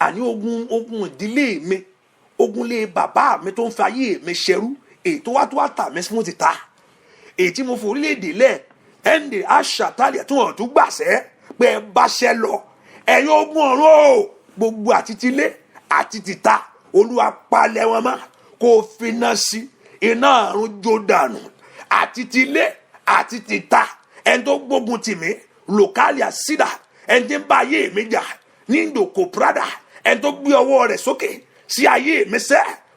àní ogun, ogun ìdílé mi, ogun ilé bàbá mi tó ń fa ayé mi ṣẹrú, èyí tó wá tà mí fún ti ta, èyí tí mo fi orílẹ̀-èdè lẹ̀ ẹ̀ǹdè àṣàtàlẹ̀ tí wọ́n tún gbàṣẹ́ pé ẹ báṣẹ́ lọ. Ẹ̀yin ogun ọ̀run o, gbogbo àti tilé àti tìta, Olúwa, palẹ̀ wọn mọ́, kó o finá sí iná àrùn jó dànù, àti tilé àti tìta. Ẹni tó gbógun tì mí lòkàlì àsídà, ẹni tí ń bá ayé mi jà ní ìdòkò prada, ẹni tó gbé ọwọ́ rẹ̀ sókè sí ayé mi sẹ́.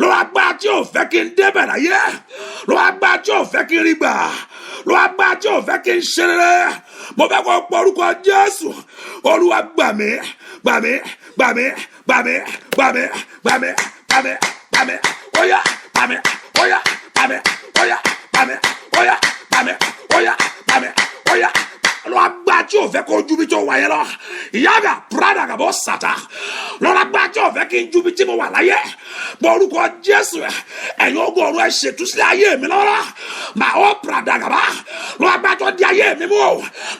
Lọ́wọ́ agbára tí ò fẹ́ kí n débẹ̀ láyé. Lọ́wọ́ agbára tí ò fẹ́ kí n rí gbà. Lọ́wọ́ agbára tí ò fẹ́ kí n ṣe rere. Mo fẹ́ kó pọ orúkọ Jésù. Olúwa gbà mí, gbà mí, gbà mí, gbà mí, gbà mí, gbà mí, gbà mí, gbà mí. Óyá, gbà mí, óyá, gbà mí, óyá, gbà mí, óyá, gbà mí, óyá, gbà mí, óyá. Lọ́wọ́ agbára tí ò fẹ́ kó ju bí tó wà yẹn lọ. Ìyáàgà prada kàbọ̀ sàtà. Lọ́wọ́ agbára tí ò fẹ́ kí n ju bí tí mo wà láyé. Bọ́ orúkọ Jésù, ẹ̀yin ogun ọ̀run, ẹ̀ ṣètúsílẹ̀ ayé mi lọ́wọ́. Mà ó prada kàbá. Lọ́wọ́ agbára tó di ayé mi mú.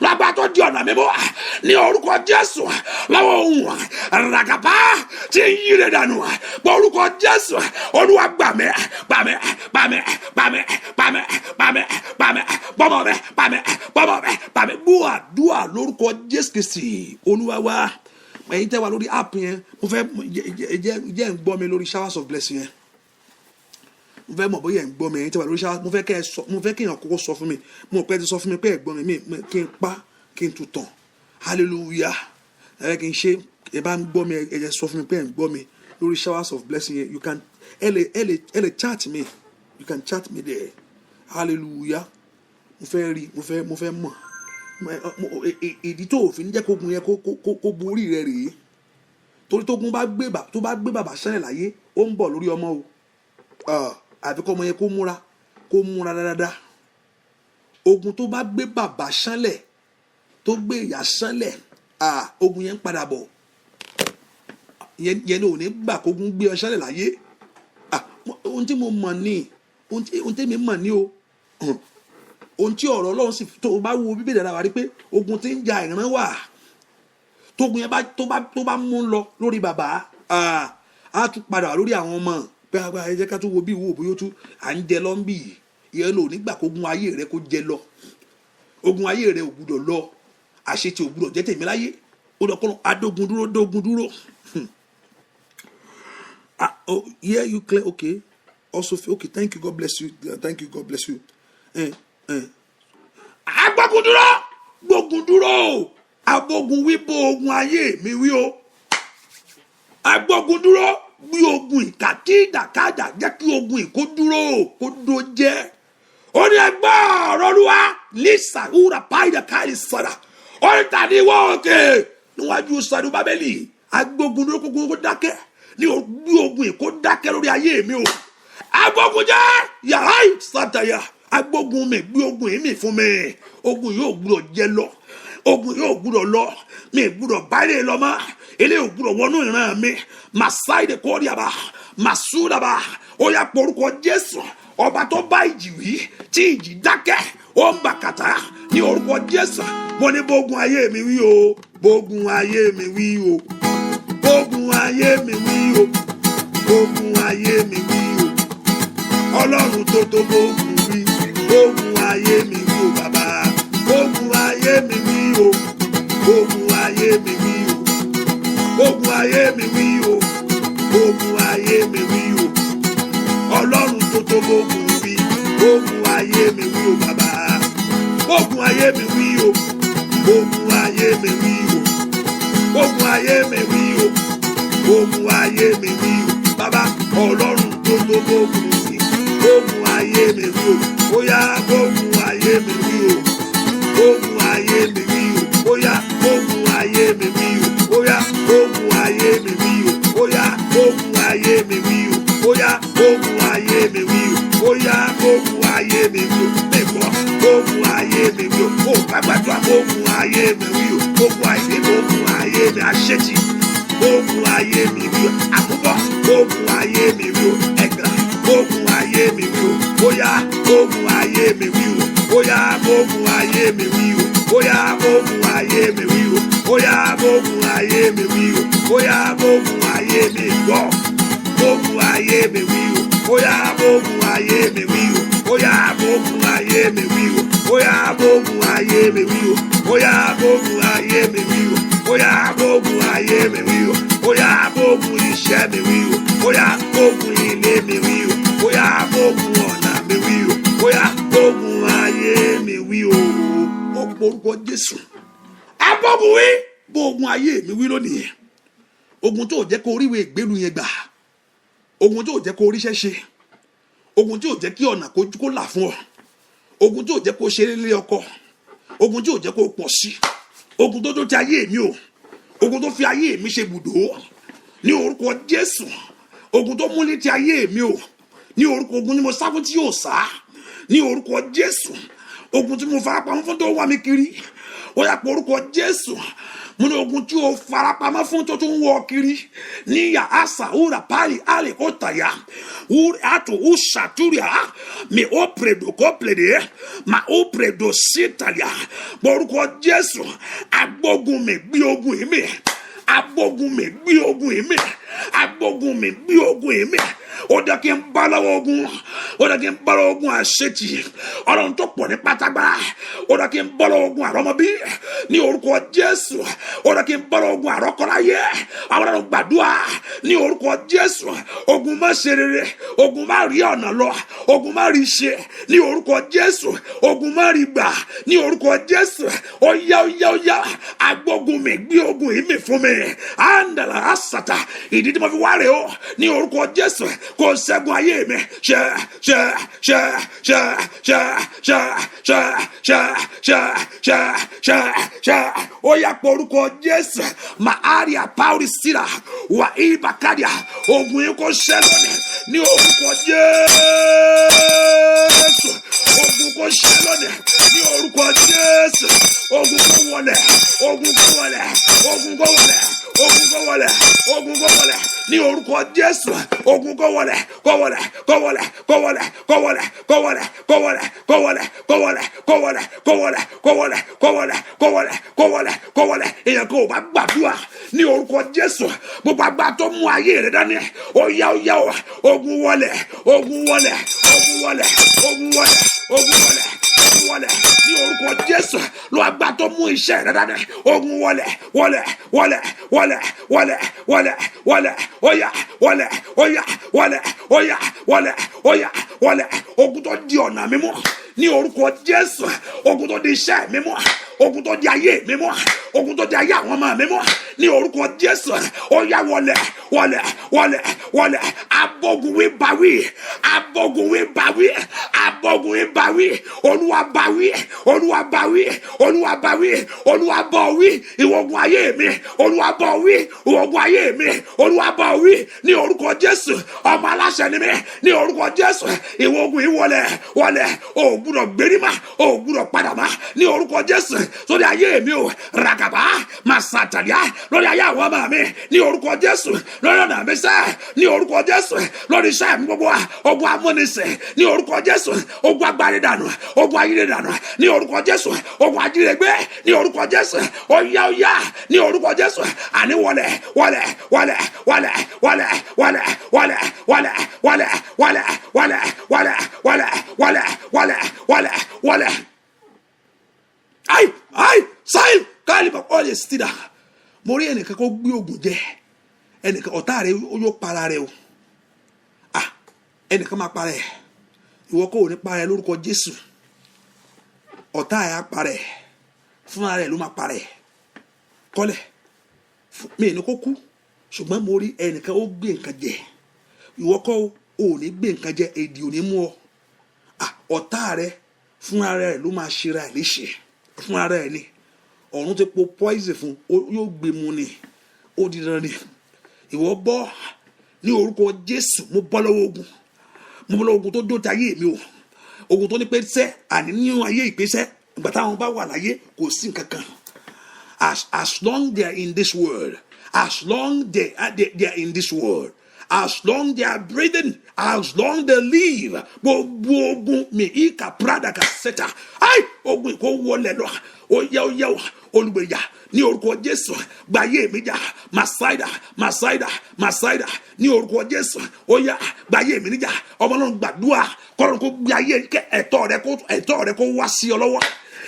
Lọ́wọ́ agbára tó di ọ̀nà mi mú. Ní orúkọ Jésù, lọ́wọ́ ohun ràgàbá tí ń yí rẹ̀ dànù. Bọ́ orúkọ Jésù, Olúwa gbà mí, gbà mí, gbà mí, gbà mí, gbà mí, gbà mí, gbà mí, bọ́mọ mi, gbà mí, bọ́mọ mi, gbà mí. Gbọ́ àdúrà lórúkọ Jésù Kristi Olúwa wa. Ẹ̀yin tẹ́ wà lórí app yẹn, mo fẹ́ jẹ́ ń gbọ́ mi lórí Showers of Blessing yẹn. Mo fẹ́ mọ̀ bóyá ẹ̀ ń gbọ́ mi. Ẹ̀yin tẹ́ wà lórí showers, mo fẹ́ kẹ́ ẹ sọ, mo fẹ́ kí èèyàn kọ́kọ́ sọ fún mi. Mo pẹ́ ti sọ fún mi pé ẹ̀ gbọ́ mi, kí n pa, kí n tún tàn. Hallelujah. Ẹ kí n ṣe, ẹ bá ń gbọ́ mi, ẹ jẹ́ sọ fún mi pé ẹ̀ ń gbọ́ mi lórí Showers of Blessing yẹn. You can ẹ lè chat me, you can chat me there. Hallelujah. Mo fẹ́ rí, mo fẹ́ mọ̀ ìdí tó òfin jẹ́ kógun yẹn kó borí rẹ rèé, torí tógun bá gbé tó bá gbé bàbá sẹ́lẹ̀ láyé, ó ń bọ̀ lórí ọmọ o. Àfi kọ́ ọmọ yẹn kó múra, kó múra dáadáa. Ogun tó bá gbé bàbá sánlẹ̀, tó gbé ìyá sánlẹ̀, ogun yẹn ń padà bọ̀. Yẹn ní ò ní gbà kógun gbé ọ sánlẹ̀ láyé. Ohun tí mo mọ̀ ní, ohun tí mi mọ̀ ní o, ohun tí ọ̀rọ̀ Ọlọ́run sì tó o bá wo Bíbélì dára, wá rí pé ogun tí ń ja ìran wà. Tógun yẹn bá tó bá mú lọ lórí bàbá, á tún padà lórí àwọn ọmọ pé ẹ jẹ́ ká tún wo bí ìwò bóyá ó tún à ń jẹ lọ́nbì. Ìyẹn lò nígbà kógun ayé rẹ kó jẹ lọ. Ogun ayé rẹ ò gbúdọ̀ lọ. Àṣetì ò gbúdọ̀ jẹ́ tèmi láyé. Ó lọ kọ́ adógun dúró, dógun dúró. Ah, oh, yeah, you clear, okay. Also, okay, thank you, God bless you, thank you, God bless you. Eh, eh. Agbógun dúró, gbógun dúró, agbógun wí, bó ogun ayé mi wí o. Agbógun dúró, gbé ogun ìkàkí ìdàkadà, jẹ́ kí ogun ìkó dúró, kó dó jẹ́. Ó ní ẹgbẹ́ ọ̀rọ̀ Olúwa ní sàwúrà páìdà káàdì sọ̀dà. Ó ní tàbí wọ́n òkè níwájú sọdún Bábélì. Agbógun dúró, kókó kó dákẹ́ ní gbé ogun ìkó dákẹ́ lórí ayé mi o. Agbógun jẹ́ yàrá ìsàtàyà. Agbógun mi, gbé ogun yìí mi fún mi. Ogun yóò gbúdọ̀ jẹ lọ, ogun yóò gbúdọ̀ lọ. Mi gbúdọ̀ bá ilé lọ mọ́, ilé ò gbúdọ̀ wọnú ìran mi. Màsáìdè kọ́ríàbà màsúdàbà. Ó yá, porúkọ Jésù. Ọba tó bá ìjì wí tí ìjì dákẹ́, ó ń bà kàtà ní orúkọ Jésù. Mo ní bógun ayé mi wí o, bógun ayé mi wí o, bógun ayé mi wí o, bógun ayé mi wí o. Ọlọ́run tó tó bógun wí, bógun ayé mi wí o. Bàbá, bógun ayé mi wí o, bógun ayé mi wí o, bógun ayé mi wí o, bógun ayé mi wí o. Ọlọ́run tó tó bógun wí, bógun ayé mi wí o. Bàbá, bógun ayé mi wí o, bógun ayé mi wí o, bógun ayé mi wí o, bógun ayé mi wí o. Bàbá, Ọlọ́run tó tó bógun wí, bógun ayé mi wí o. Bóyá bógun ayé mi wí o, bógun ayé mi wí o. Bóyá bógun ayé mi wí o, bóyá bógun ayé mi wí o, bóyá bógun ayé mi wí o, bóyá bógun ayé mi wí o, bóyá bógun ayé mi wí o. Mẹ́gbọ́ bógun ayé mi wí o. Ó gbàgbàdúrà, bógun ayé mi wí o. Bógun ayé, bógun ayé mi, àṣetì, bógun ayé mi wí o. Àkúbọ̀, bógun ayé mi wí o. Ẹ̀gàn, bógun ayé mi wí o. Bóyá bógun ayé mi wí o, bóyá bógun ayé mi wí o, bóyá bógun ayé mi wí o, bóyá bógun ayé mi wí o, bóyá bógun ayé mi gbọ́, bógun ayé mi wí o, bóyá bógun ayé mi wí o, bóyá bógun ayé mi wí o, bóyá bógun ayé mi wí o, bóyá bógun ayé mi wí o, bóyá bógun ayé mi wí o, bóyá bógun iṣẹ́ mi wí o, bóyá bógun ilé mi wí o, bóyá bógun ọ̀nà mi wí o, bóyá bógun ayé mi wí o. Ó porúkọ Jésù. Abọ́gun wí, bógun ayé mi wí lónìí. Ogun tó jẹ́ kó oríwèé ìgbélu yẹn gbà. Ogun tí ò jẹ́ kó ríṣẹ́ ṣe, ogun tí ò jẹ́ kí ọ̀nà kó là fún ọ, ogun tí ò jẹ́ kó ṣe lé ọkọ, ogun tí ò jẹ́ kó pọ̀ sí, ogun tó tó ti ayé mi o, ogun tó fi ayé mi ṣe bùdó, ní orúkọ Jésù. Ogun tó múlé ti ayé mi o, ní orúkọ ogun ni mo sá fún tí yóò sá, ní orúkọ Jésù. Ogun tí mo farapamọ́ fún tó wá mi kiri, ó yá, pé orúkọ Jésù. Mo ní ogun tí o farapamọ́ fún tó tún wọ kiri níyà asa wúrà pali ali kò tàyà wúrà àtò wúṣàtúrìà mi ó pèrèdò kó pèrèdè mà ó pèrèdò sí tàyà. Orúkọ Jésù, agbógun mi gbé ogun yìí mi, agbógun mi gbé ogun yìí mi, agbógun mi gbé ogun yìí mi. Ó dẹ́ kí n bá lọ́wọ́ ogun, ó dẹ́ kí n bá lọ́wọ́ ogun àṣetì, Ọlọ́run tó pọ̀ ní pátágbá. Ó dẹ́ kí n bá lọ́wọ́ ogun àrọ́mọbí, ní orúkọ Jésù. Ó dẹ́ kí n bá lọ́wọ́ ogun àrọ́kọ́láyé. Àwọn ọ̀rọ̀ gbàdúrà ní orúkọ Jésù. Ogun má ṣe rere, ogun má rí ọ̀nà lọ, ogun má rí ṣe, ní orúkọ Jésù. Ogun má rí gbà, ní orúkọ Jésù. Ó yá, ó yá, ó yá, agbógun mi gbé ogun yìí mi fún mi. Andala asata, ìdí tí mo fi wá rè o, ní orúkọ Jésù, kò ṣẹ́gun ayé mi. Ṣe ṣe ṣe ṣe ṣe ṣe ṣe ṣe ṣe ṣe ṣe ṣe. Ó yá, pé orúkọ Jésù. Màáríà pauli síra wà ibàkadìà, ogun yìí kò ṣẹ́ lónìí, ní orúkọ Jésù. Ogun kò ṣẹ́ lónìí, ní orúkọ Jésù. Ogun kò wọlẹ̀, ogun kò wọlẹ̀, ogun kò wọlẹ̀, ogun kò wọlẹ̀, ogun kò wọlẹ̀, ní orúkọ Jésù. Ogun kò wọlẹ̀, kò wọlẹ̀, kò wọlẹ̀, kò wọlẹ̀, kò wọlẹ̀, kò wọlẹ̀, kò wọlẹ̀, kò wọlẹ̀, kò wọlẹ̀, kò wọlẹ̀, kò wọlẹ̀, kò wọlẹ̀, kò wọlẹ̀, kò wọlẹ̀, kò wọlẹ̀, kò wọlẹ̀. Èèyàn kò bá gbàdúrà ní orúkọ Jésù. Gbogbo agbára tó mú ayé rẹ dání, ó yá, ó yá o, ogun wọlẹ̀, ogun wọlẹ̀, ogun wọlẹ̀, ogun wọlẹ̀, ogun wọlẹ̀, ogun wọlẹ̀, ní orúkọ Jésù. Lọ agbára tó mú iṣẹ́ rẹ dání, ogun wọlẹ̀, wọlẹ̀, wọlẹ̀, wọlẹ̀, wọlẹ̀, wọlẹ̀, wọlẹ̀, óyá, wọlẹ̀, óyá, wọlẹ̀, óyá, wọlẹ̀, óyá, wọlẹ̀. Ogun tó di ọ̀nà mímú, ní orúkọ Jésù. Ogun tó di iṣẹ́ mímú, ogun tó di ayé mímú, ogun tó di ayé àwọn ọmọ mímú, ní orúkọ Jésù. Ó yá, wọlẹ̀, wọlẹ̀, wọlẹ̀, wọlẹ̀. Abógunwí báwí, abógunwí báwí, abógunwí báwí. Olúwa báwí, Olúwa báwí, Olúwa báwí, Olúwa bọ̀ wí. Ìwọ̀gun ayé mi, Olúwa bọ̀ wí. Ìwọ̀gun ayé mi, Olúwa bọ̀ wí, ní orúkọ Jésù. Ọmọ aláṣẹ ni mí, ní orúkọ Jésù. Ìwọ̀gun yìí wọlẹ̀, wọlẹ̀. O ò gbúdọ̀ gbérí mà, o ò gbúdọ̀ padà mà, ní orúkọ Jésù. Sórí ayé mi o, ragaba masatalia, lórí ayé àwọn ọmọ mi, ní orúkọ Jésù. Lórí ọ̀nà mi sẹ́, ní orúkọ Jésù. Lórí iṣẹ́ mi gbogbo wa, ogun amúnisìn, ní orúkọ Jésù. Ogun agbáridànù, ogun ayíridànù, ní orúkọ Jésù. Ogun ajínigbé, ní orúkọ Jésù. Óyá, óyá, ní orúkọ Jésù. Àní wọlẹ̀, wọlẹ̀, wọlẹ̀, wọlẹ̀, wọlẹ̀, wọlẹ̀, wọlẹ̀, wọlẹ̀, wọlẹ̀, wọlẹ̀, wọlẹ̀, wọlẹ̀, wọlẹ̀, wọlẹ̀, wọlẹ̀, wọlẹ̀, wọlẹ̀. Ai ai sáyìn káàlì bá ọ̀lẹ̀ stida. Mo rí ẹnìkan kó gbé oògùn jẹ ẹnìkan, ọ̀tá rẹ, ó yóò para rẹ o. Ah, ẹnìkan máa para ẹ, ìwọ kò ní para ẹ lórúkọ Jésù. Ọ̀tá ẹ á para ẹ, fúnra rẹ ló máa para ẹ kọ́lẹ̀. Mi ní kó kú, ṣùgbọ́n mo rí ẹnìkan ó gbé nǹkan jẹ. Ìwọ kọ́ ò ní gbé nǹkan jẹ, èdè ò ní mú ọ. Ah, ọ̀tá rẹ fúnra rẹ ló máa ṣera ẹ léṣe, fúnra rẹ ni. Ọ̀run ti po poison fún, yóò gbé mu ni, ó di dandan ni. Ìwọ bọ́ ní orúkọ Jésù. Mo bọ́ lọ́wọ́ ogun, mo bọ́ lọ́wọ́ ogun tó dó ti ayé mi o. Ogun tó ní pé sẹ́ àní nínú ayé ìpèsè, ìgbà táwọn bá wà láyé, kò sí nǹkan kan. As long they are in this world, as long they are in this world, as long they are breathing, as long they live, gbogbo ogun mi ìka prada ka sẹta ai, ogun kò wọlé lọ. Ó yá, ó yá o, olùgbèjà, ní orúkọ Jésù, gba ayé mi jà. Masaida, masaida, masaida, ní orúkọ Jésù. Ó yá, gba ayé mi níjà. Ọmọ náà, gbàdúrà kọ́lọ́run kó gbé ayé ẹ̀tọ́ rẹ kó wá sí ọ lọ́wọ́.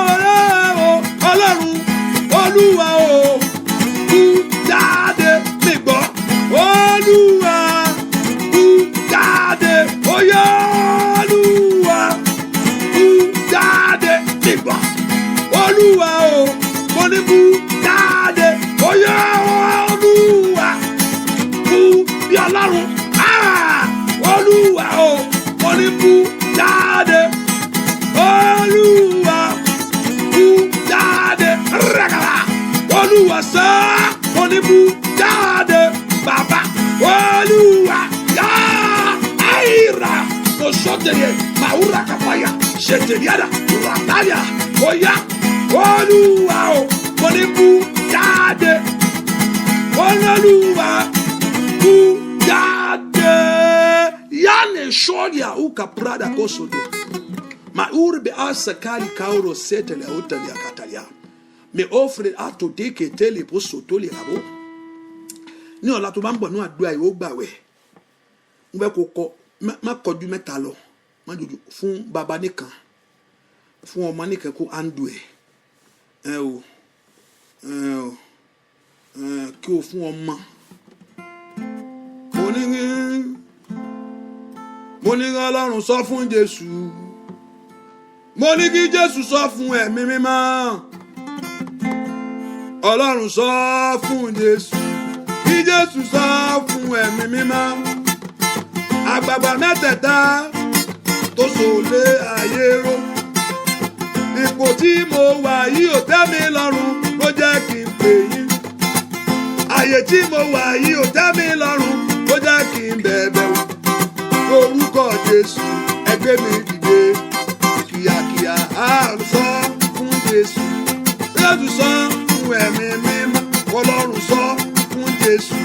Ọ̀rẹ́ o, Ọlọ́run, Olúwa o, bú jáde. Mi gbọ́. Olúwa, bú jáde. Oyè Olúwa, bú jáde. Mi gbọ́. Olúwa o, mo ní bú jáde. Oyè Olúwa, bú bí Ọlọ́run. Ah! Olúwa o, mo ní bú jáde. Olúwa, bú jáde. Rẹ̀kàlà. Olúwa sá, mo ní bú jáde. Bàbá, Olúwa yá àìrà. Mo sọ tẹ̀lé màwúrà kàfàyà ṣètìlíàdà ràtàlíà. Oya, Olúwa o, mo ní bú jáde. Olúwa, bú jáde. Yálè sọ́ọ̀lì àwùkà prada kósodo. Ma urbe asa kali kauro setele utalia katalia. Me offre ato deke tele poso tole rabo. Ní ọ̀la tó bá ń bọ̀ ní àdúrà yìí, ó gbàwẹ̀. Mo fẹ́ kó kọ má kọjú mẹ́ta lọ. Má jòjò fún baba nìkan. Fún ọmọ nìkan kó handle ẹ̀. Ẹ o, ẹ o, ẹ kí o fún ọmọ. Mo ní kí Ọlọ́run sọ fún Jésù. Mo ní kí Jésù sọ fún Ẹ̀mí Mímọ́. Ọlọ́run sọ fún Jésù. Kí Jésù sọ fún Ẹ̀mí Mímọ́. Àgbààgbà mẹ́tẹ̀ẹ̀ta tó sòlé ayé ró. Ipò tí mo wà yìí ò tẹ́ mi lọ́rùn ló jẹ́ kí n pè yín. Àyè tí mo wà yìí ò tẹ́ mi lọ́rùn ló jẹ́ kí n bẹ̀bẹ̀ o. Lórúkọ Jésù, ẹ gbé mi dìde. Kíákíá, á sọ fún Jésù. Jésù sọ fún Ẹ̀mí Mímọ́. Ọlọ́run sọ fún Jésù.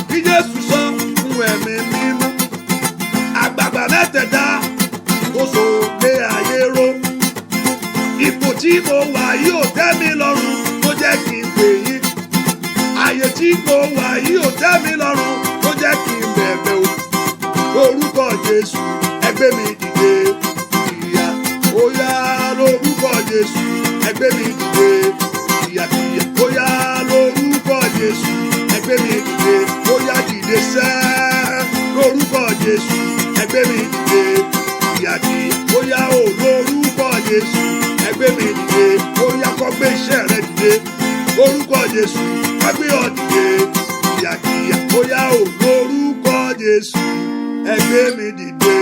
Kí Jésù sọ fún Ẹ̀mí Mímọ́. Àgbààgbà mẹ́tẹ̀ẹ̀ta tó sòkè ayé ró. Ipò tí mo wà yìí ò tẹ́ mi lọ́rùn ló jẹ́ kí n pè yín. Àyè tí mo wà yìí ò tẹ́ mi lọ́rùn ló jẹ́ kí n bẹ̀bẹ̀ o. Lórúkọ Jésù, ẹ gbé mi dìde. Ìyá ó yá, lórúkọ Jésù, ẹ gbé mi dìde. Kíákíá, ó yá, lórúkọ Jésù, ẹ gbé mi dìde. Ó yá, dìde sẹ́. Lórúkọ Jésù, ẹ gbé mi dìde. Kíákíá, ó yá o, lórúkọ Jésù, ẹ gbé mi dìde. Ó yá, kó gbé iṣẹ́ rẹ dìde. Lórúkọ Jésù, kó gbé ọ dìde. Kíákíá, ó yá o, lórúkọ Jésù, ẹ gbé mi dìde.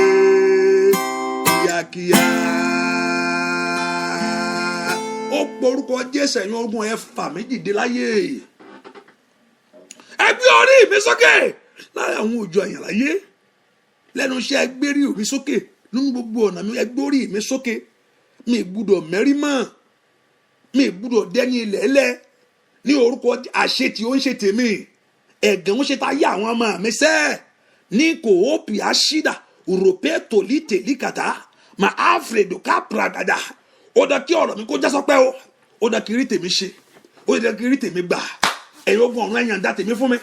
Kíákíá. Ó porúkọ Jésù, ẹ̀yin ogun, ẹ fà mí dìde láyé. Ẹ gbé orí mi sókè lára àwọn òjò àyàn láyé. Lẹ́nu iṣẹ́, ẹ gbé orí mi sókè. Nínú gbogbo ọ̀nà mi, ẹ gbé orí mi sókè. Mi gbúdọ̀ mẹ́rí mọ́. Mi gbúdọ̀ dẹ́ni ilẹ̀ ẹlẹ́. Ní orúkọ àṣetì ó ń ṣe tèmi. Ẹ̀gàn ń ṣe ta yé àwọn ọmọ mi sẹ́. Ní kò ó pì á ṣídà. Òròpé tòlí tèlí kàtá. Mà áfrèdò ká pragada. Ó dá kí ọ̀rọ̀ mi kó já sọpẹ́ o. Ó dá kí rí tèmi ṣe. Ó dá kí rí tèmi gbà. Ẹ̀yin ogun ọ̀run, ẹ̀yàn dá tèmi fún mi.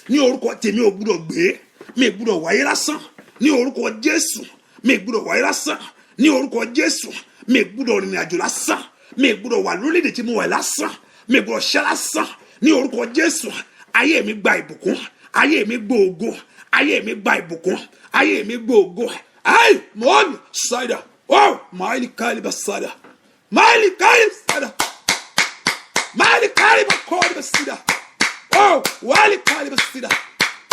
Ní orúkọ tèmi ò gbúdọ̀ gbé. Mi gbúdọ̀ wáyé lásán. Ní orúkọ Jésù. Mi gbúdọ̀ wáyé lásán. Ní orúkọ Jésù. Mi gbúdọ̀ rìnrìn àjò lásán. Mi gbúdọ̀ wà lórílẹ̀‐èdè tí mo wà lásán. Mi gbúdọ̀ ṣẹ́ lásán. Ní orúkọ Jésù. Ayé mi gba ìbùkún. Ayé mi gbọ́ ògo. Ayé mi gba ìbùkún. Ayé mi gbọ́ ògo. Ayi mọ́ọ̀nì ṣáìdà. Oh, máìlì káìlì bá ṣáìdà. Máìlì káìlì ṣáìdà. Máìlì káìlì bá kọ́ọ̀lì bá ṣídà. Oh, wàhálì káìlì bá ṣídà.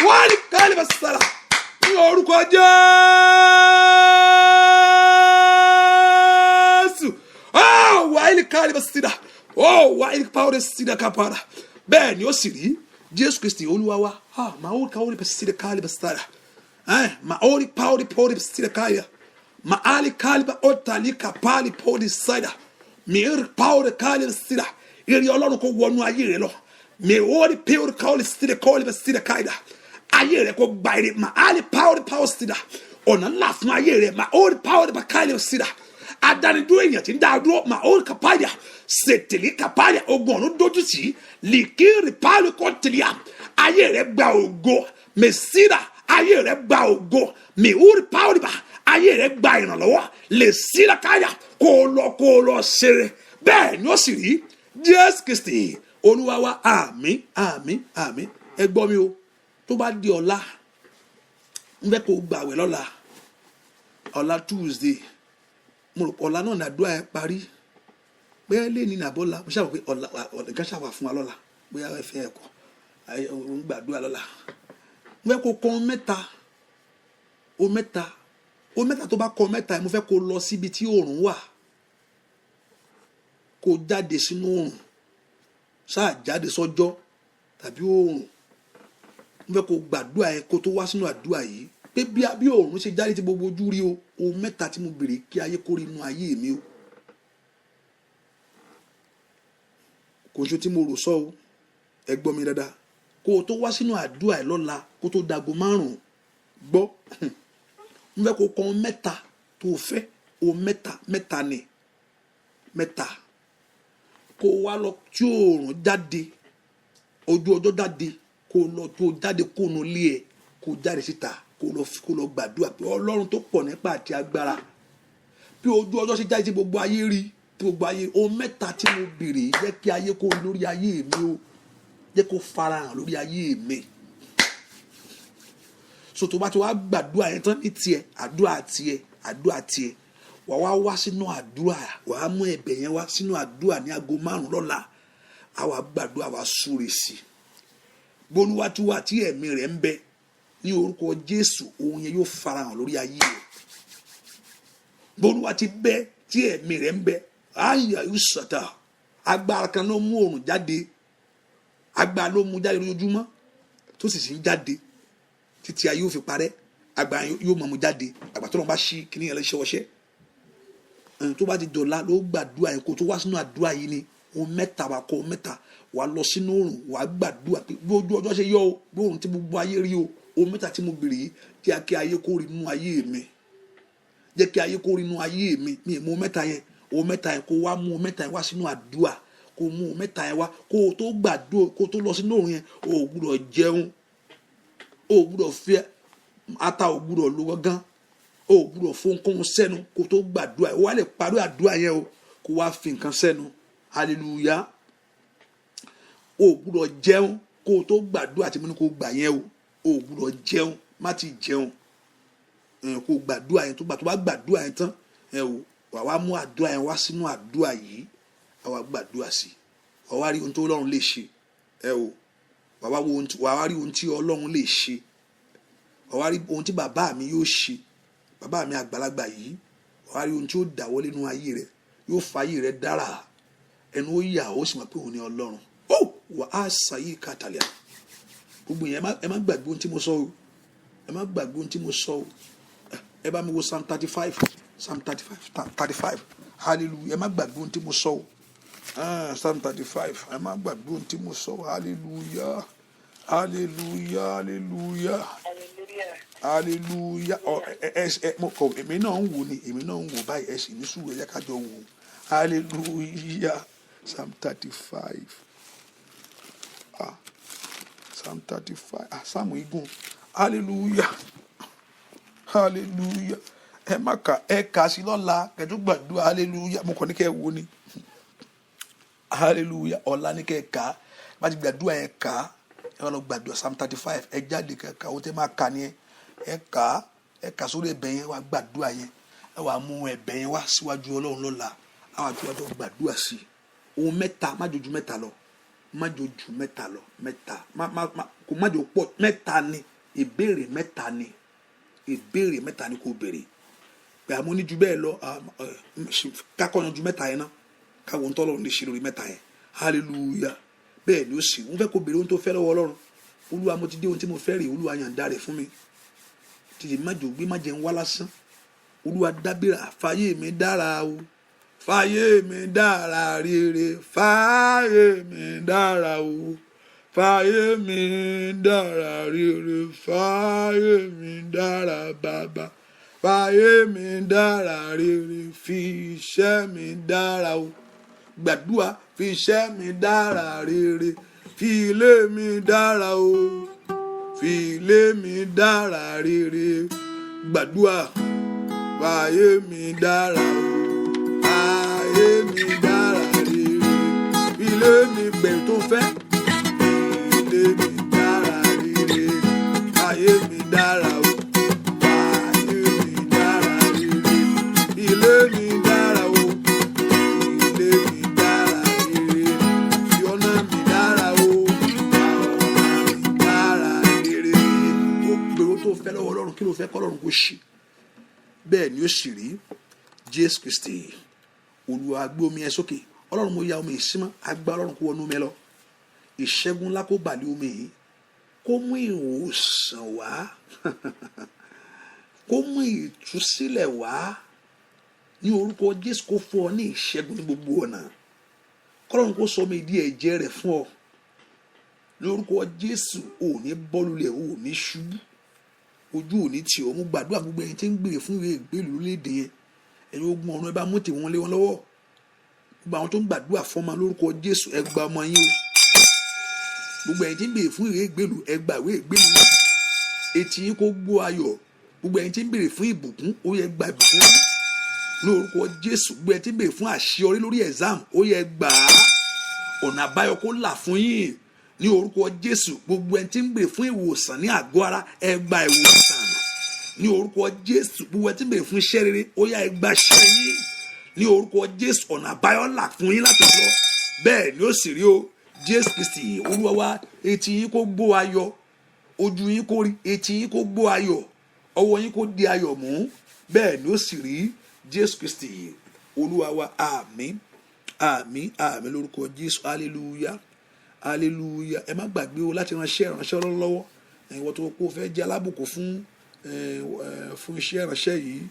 Wàhálì káìlì bá ṣáìdà. Ní orúkọ Jésù. Oh, wàhálì káìlì bá ṣídà. Oh, wàhálì pàwọ́dé ṣídà kápára. Bẹ́ẹ̀ ni ó sì rí. Jésù Kristi Olúwa wa. Ah, màá ó káwọ́lì bá ṣídà káìlì bá ṣáìdà. Maori pauri pori sida kaya. Maali kaliba otali kapali pori sida. Miiri pauri kali sida. Ire Ọlọ́run kó wọnú ayé rẹ lọ. Miori pauri kali sida kali sida kaya. Ayé rẹ kó gba ire. Maali pauri pauri sida. Ọ̀nà ńlá fún ayé rẹ. Maori pauri bakali sida. Adanidúró èèyàn tí ń dá dúró. Maori kapaya. Sètìlí kapaya. Ogun ọ̀run dójú sí. Lìkìrì pali kọ́tìlíà. Ayé rẹ gba ògo. Mèsídà, ayé rẹ gba ògo. Mìhúrì pàwọ́dìbà, ayé rẹ gba ìrànlọ́wọ́ lè sírakáyà. Kó o lọ, kó o lọ ṣeré. Bẹ́ẹ̀ ni ó sì rí. Jésù Kristi Olúwa wa. Àmín, àmín, àmín. Ẹ gbọ́ mi o, tó bá di ọ̀la, n fẹ́ kó o gbàwẹ̀ lọ́la, ọ̀la Tuesday. Mo rò pé ọ̀la náà ní àdúrà yẹn parí, bóyá lè ní nàbọ́lá. Mo ṣàwọn pé ọ̀la nǹkan ṣàwà fún wa lọ́la, bóyá ẹ fẹ́ ẹ̀kọ́ ń gbàdúrà lọ́la. Mo fẹ́ kó kọ́ mẹ́ta o, mẹ́ta o, mẹ́ta. Tó bá kọ́ mẹ́ta, mo fẹ́ kó lọ síbi tí oòrùn wà, kó jáde sínú oòrùn, ṣáà jáde sọ́jọ́ tàbí oòrùn. Mo fẹ́ kó gbàdúrà yẹn kó tó wá sínú àdúrà yìí, pé bí oòrùn ṣe jáde tí gbogbo ojú rí o, ohun mẹ́ta tí mo béèrè kí ayé kó rí inú ayé mi o. Kò ṣe tí mo rò sọ o, ẹ gbọ́ mi dáadáa. Kó o tó wá sínú àdúrà ẹ lọ́la, kó tó dago 5, gbọ́, mo fẹ́ kó kọ́ mẹ́ta tó o fẹ́ o, mẹ́ta, mẹ́ta ni, mẹ́ta. Kó o wá lọ tí oòrùn jáde, ojú ọjọ́ jáde, kó o lọ tó o jáde kó o nu ilé ẹ, kó o jáde síta, kó o lọ gbàdúrà pé Ọlọ́run tó pọ̀ nípa àti agbára, bí ojú ọjọ́ ṣe jáde tí gbogbo ayé rí, tí gbogbo ayé, ohun mẹ́ta tí mo béèrè, jẹ́ kí ayé kó lórí ayé mi o, jẹ́ kó farahàn lórí ayé mi. So tó bá ti wá gbàdúrà yẹn tán ní tiẹ̀, àdúrà tiẹ̀, àdúrà tiẹ̀, wà wá wá sínú àdúrà, wà á mú ẹ̀bẹ̀ yẹn wá sínú àdúrà ní aago 5 lọ́la. A wà gbàdúrà, wà súre sí i. Bólúwa tí wà tí ẹ̀mí rẹ̀ ń bẹ, ní orúkọ Jésù, ohun yẹn yóò farahàn lórí ayé rẹ̀. Bólúwa ti bẹ tí ẹ̀mí rẹ̀ ń bẹ, àyà yóò sàtà. Agbára kan ló mú oòrùn jáde, agbára ló mú jáde lójoojúmọ́, tó sì sì ń jáde títí ayé yóò fi parẹ́. Agbára yóò máa mú jáde, àgbà tó lọ́n bá ṣí kíní yẹn lọ́ṣẹ́ wọṣẹ́. Tó bá ti dọ̀la ló gbàdúrà yẹn kó tó wá sínú àdúrà yìí ni ohun mẹ́ta wà kọ́, ohun mẹ́ta wà lọ sínú oòrùn, wà gbàdúrà pé bí ojú ọjọ́ ṣe yọ o, bí oòrùn tí gbogbo ayé rí o, ohun mẹ́ta tí mo béèrè yìí, jẹ́ kí ayé kó rí inú ayé mi, jẹ́ kí ayé kó rí inú ayé mi. Mi ì mú mẹ́ta yẹn, ohun mẹ́ta yẹn, kó wá mú ohun mẹ́ta yẹn wá sínú àdúrà, kó mú ohun mẹ́ta yẹn wá kó o tó gbàdúrà, kó o tó lọ sínú oòrùn yẹn. O ò gbúdọ̀ jẹun, o ò gbúdọ̀ fi ata, o ò gbúdọ̀ lo gángan, o ò gbúdọ̀ fohunkóhun sẹ́nu kó o tó gbàdúrà. O wá lè parí àdúrà yẹn o, kó wá fi nǹkan sẹ́nu. Hallelujah. O ò gbúdọ̀ jẹun kó o tó gbàdúrà tí mo ní kó o gbà yẹn o. O ò gbúdọ̀ jẹun, má ti jẹun kó o gbàdúrà yẹn. Tó bá gbàdúrà yẹn tán ẹ o, wà wá mú àdúrà yẹn wá sínú àdúrà yìí, àwa gbàdúrà sí, wà wá rí ohun tó Ọlọ́run lè ṣe ẹ o, wà wá rí ohun tí Ọlọ́run lè ṣe, wà wá rí ohun tí bàbá mi yóò ṣe, bàbá mi àgbàlagbà yìí, wà wá rí ohun tí ó dáwọ́ nínú ayé rẹ, yóò fa ayé rẹ dára, ẹnu ó yà, ó sì mọ̀ pé òun ni Ọlọ́run. Ó wà á sàyè kàtàlẹ́ gbogbo yẹn. Ẹ má gbàgbé ohun tí mo sọ o, ẹ má gbàgbé ohun tí mo sọ o. Ẹ bá mi wo Psalm 35, Psalm 35, 35. Hallelujah. Ẹ má gbàgbé ohun tí mo sọ o. Psalm 35, ẹ má gbàgbé ohun tí mo sọ o. Hallelujah, hallelujah, hallelujah, hallelujah. Ọ ẹ ẹ ẹ mo kọ, èmi náà ń wò ni, èmi náà ń wò báyìí. Ẹ sì ní sùúrù, ẹ jẹ́ ká jọ wò. Hallelujah. Psalm 35, Psalm 35, Psalm igun. Hallelujah, hallelujah. Ẹ má kà, ẹ kà sí lọ́la kẹtù gbàdúrà. Hallelujah. Mo kàn ní kẹ́ ẹ wo ni. Hallelujah. Ọ̀la ní kẹ́ ẹ kà á, bá ti gbàdúrà yẹn kà á, ẹ wá lọ gbàdúrà Psalm 35. Ẹ jáde kẹ́ ẹ kà ó, tẹ́ máa kà ni ẹ kà á, ẹ kà sórí ẹ̀bẹ̀ yẹn, wá gbàdúrà yẹn, ẹ wá mú ẹ̀bẹ̀ yẹn wá síwájú Ọlọ́run lọ́la, àwọn àti wájú gbàdúrà sí i. Ohun mẹ́ta, má jojú mẹ́ta lọ, má jojú mẹ́ta lọ, mẹ́ta, má má má kò má jò pọ̀, mẹ́ta ni ìbéèrè, mẹ́ta ni ìbéèrè, mẹ́ta ni kò béèrè pé àmọ́ ní ju bẹ́ẹ̀ lọ, kákọ́ yanjú mẹ́ta yẹn náà, káwọn tó Ọlọ́run lè ṣe lórí mẹ́ta yẹn. Hallelujah. Bẹ́ẹ̀ ni ó sì ń fẹ́ kó béèrè ohun tó fẹ́ lọ́wọ́ Ọlọ́run. Olúwa, mo ti dé, ohun tí mo fẹ́ rè, Olúwa yàǹda rẹ̀ fún mi. Tètè má jò gbé, má jẹun wá lásán. Olúwa dábìrà, fàyè mi dára o, fàyè mi dára rere, fàyè mi dára o, fàyè mi dára rere, fàyè mi dára bàbá, fàyè mi dára rere, fi iṣẹ́ mi dára o. Gbàdúrà, fi iṣẹ́ mi dára rere, fi ilé mi dára o, fi ilé mi dára rere. Gbàdúrà, fàyè mi dára o, fàyè mi dára. fẹ́. Ilé mi dára, rere, ayé mi dára o. Ayé mi dára, rere, ilé mi dára o. Ilé mi dára, rere, ọ̀nà mi dára o. Ọ̀nà mi dára, rere. Ó gbèrò tó fẹ́ lọ́wọ́ Ọlọ́run. Kí ló fẹ́ kọ́ Ọlọ́run kó ṣe? Bẹ́ẹ̀ ni ó sì rí. Jésù Kristi Olúwa. Gbé omi ẹ sókè. Ọlọ́run, mo ya omi yìí símọ́. Agbára Ọlọ́run kó wọnú mi lọ. Ìṣẹ́gun ńlá kó bàlẹ́ omi yìí, kó mú ìwòsàn wá, kó mú ìtúsílẹ̀ wá ní orúkọ Jésù. Kó fún ọ ní ìṣẹ́gun ní gbogbo ọ̀nà. Kọ́lọ́run kó sọ omi di ẹ̀jẹ̀ rẹ̀ fún ọ lórúkọ Jésù. Ò ní bọ́lulẹ̀, ò ní ṣubú, ojú ò ní tì ọ́. Mú gbàdúrà, gbogbo ẹni tí ń gbèrè fún ìwé ìgbélú lórílẹ̀‐èdè yẹn, ẹ̀yin ogun ọ̀run, ẹ bá mú tiwọn lé wọn lọ́wọ́. Gbogbo àwọn tó ń gbàdúrà fọ́mọ, lórúkọ Jésù, ẹ gba ọmọ yín o. Gbogbo ẹni tí ń béèrè fún ìwé ìgbélú, ẹ gba ìwé ìgbélú yín. Etí yín kó gbọ́ ayọ̀. Gbogbo ẹni tí ń béèrè fún ìbùkún, ó yẹ gba ìbùkún yín ní orúkọ Jésù. Gbogbo ẹni tí ń béèrè fún àṣeyọrí lórí exam, ó yẹ gbà á. Ọ̀nà àbáyọ kó là fún yín ní orúkọ Jésù. Gbogbo ẹni tí ń béèrè fún ìwòsàn ní àgọ́ ara, ẹ gba ìwòsàn ní orúkọ Jésù. Gbogbo ẹni tí ń béèrè fún iṣẹ́ rere, ó yá, ẹ gba iṣẹ́ yín ní orúkọ Jésù. Ọ̀nà àbáyọ là fún yín láti lọ. Bẹ́ẹ̀ ni ó sì rí o. Jésù Kristi Olúwa wa. Etí yín kó gbọ́ ayọ̀, ojú yín kó rí. Etí yín kó gbọ́ ayọ̀, ọwọ́ yín kó di ayọ̀ mú. Bẹ́ẹ̀ ni ó sì rí. Jésù Kristi Olúwa wa. Àmín, àmín, àmín lórúkọ Jésù. Hallelujah, hallelujah. Ẹ má gbàgbé o láti ránṣẹ́ ìránṣẹ́ Ọlọ́run lọ́wọ́. Ìwọ tó kó fẹ́ jẹ́ alábùkún fún iṣẹ́ ìránṣẹ́ yìí,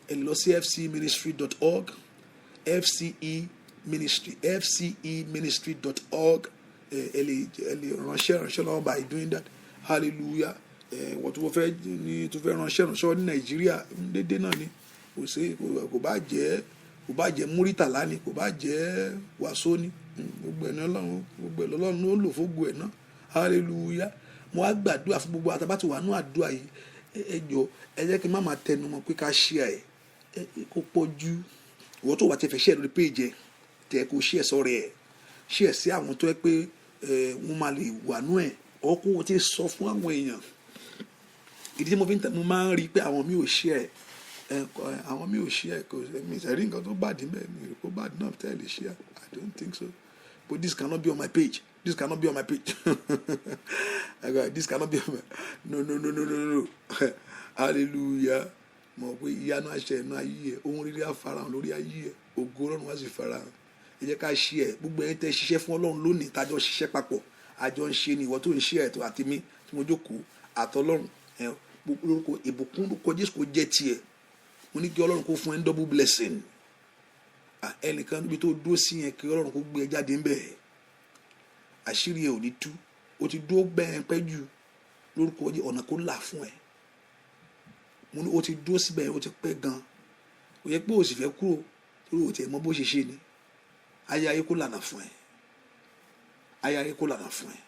ẹ lọ sí fcministry.org, fce ministry, fceministry.org. Ẹ lè ránṣẹ́ ìránṣẹ́ lọ́wọ́ by doing that. Hallelujah. Ìwọ tó fẹ́ ní tó fẹ́ ránṣẹ́ ìránṣẹ́ ní Nàìjíríà, dédé náà ni. Kò sí, kò bá jẹ́ múrítàlá ni, kò bá jẹ́ wàsó ni, gbogbo ẹ̀ ní Ọlọ́run, gbogbo ẹ̀ lọ́lọ́run ló lò fógo ẹ̀ náà. Hallelujah. Mo wá gbàdúrà fún gbogbo àtàbà tí wà nú àdúrà yìí. Ẹ jọ, ẹ jẹ́ kí n má máa tẹnu mọ́ pé ká share ẹ kó pọ̀ jù. Ìwọ tó wà tí ẹ fẹ́ share lórí page ẹ tẹ, kó share sọ̀rọ̀ ẹ, share sí àwọn tó yẹ pé ẹ wọ́n máa lè wà nú ẹ, ọ kó o ti sọ fún àwọn èèyàn. Ìdí tí mo fi ń tẹ, mo máa ń rí i pé àwọn mi ò share ẹ, àwọn mi ò share. Kò mi ìsẹ̀rí nǹkan tó bad níbẹ̀, mi ò kó bad náà tẹ́ ẹ lè share. I don't think so, but this cannot be on my page. This cannot be on my page. I go, this cannot be on my, no, no, no, no, no, no. Hallelujah. Mọ̀ pé ìyanu àṣẹ ẹ̀nu ayé ẹ̀, ohun rere á farahàn lórí ayé ẹ̀, ògo Ọlọ́run wá sì farahàn. Ẹ jẹ́ ká ṣe ẹ̀. Gbogbo ẹ̀yin tẹ́ ṣiṣẹ́ fún Ọlọ́run lónìí, tájọ́ ṣiṣẹ́ papọ̀, àjọ ń ṣe ni. Ìwọ tó ń ṣe ẹ̀ tó àti mi tí mo jókòó àtọlọ́run ẹ̀, lórúkọ ìbùkún, lórúkọ Jésù, kò jẹ́ tiẹ̀. Mo ní kí Ọlọ́run kó fún ẹ ní double blessing. Ẹnìkan níbi tó dúró sí yẹn, kí Ọlọ́run kó gbé ẹ jáde ńbẹ̀. Àṣírí ẹ ò ní tú. O ti dúró bẹ́ẹ̀ pẹ́ jù. Lórúkọ Jésù, ọ̀nà kó là fún ẹ. Mo ní o ti dúró síbẹ̀, o ti pẹ́ gan. O yẹ pé o sì fẹ́ kúrò torí o tiẹ̀ mọ bó ṣe ṣe ni. Ayé, ayé kó lànà fún ẹ. Ayé, ayé kó lànà fún ẹ.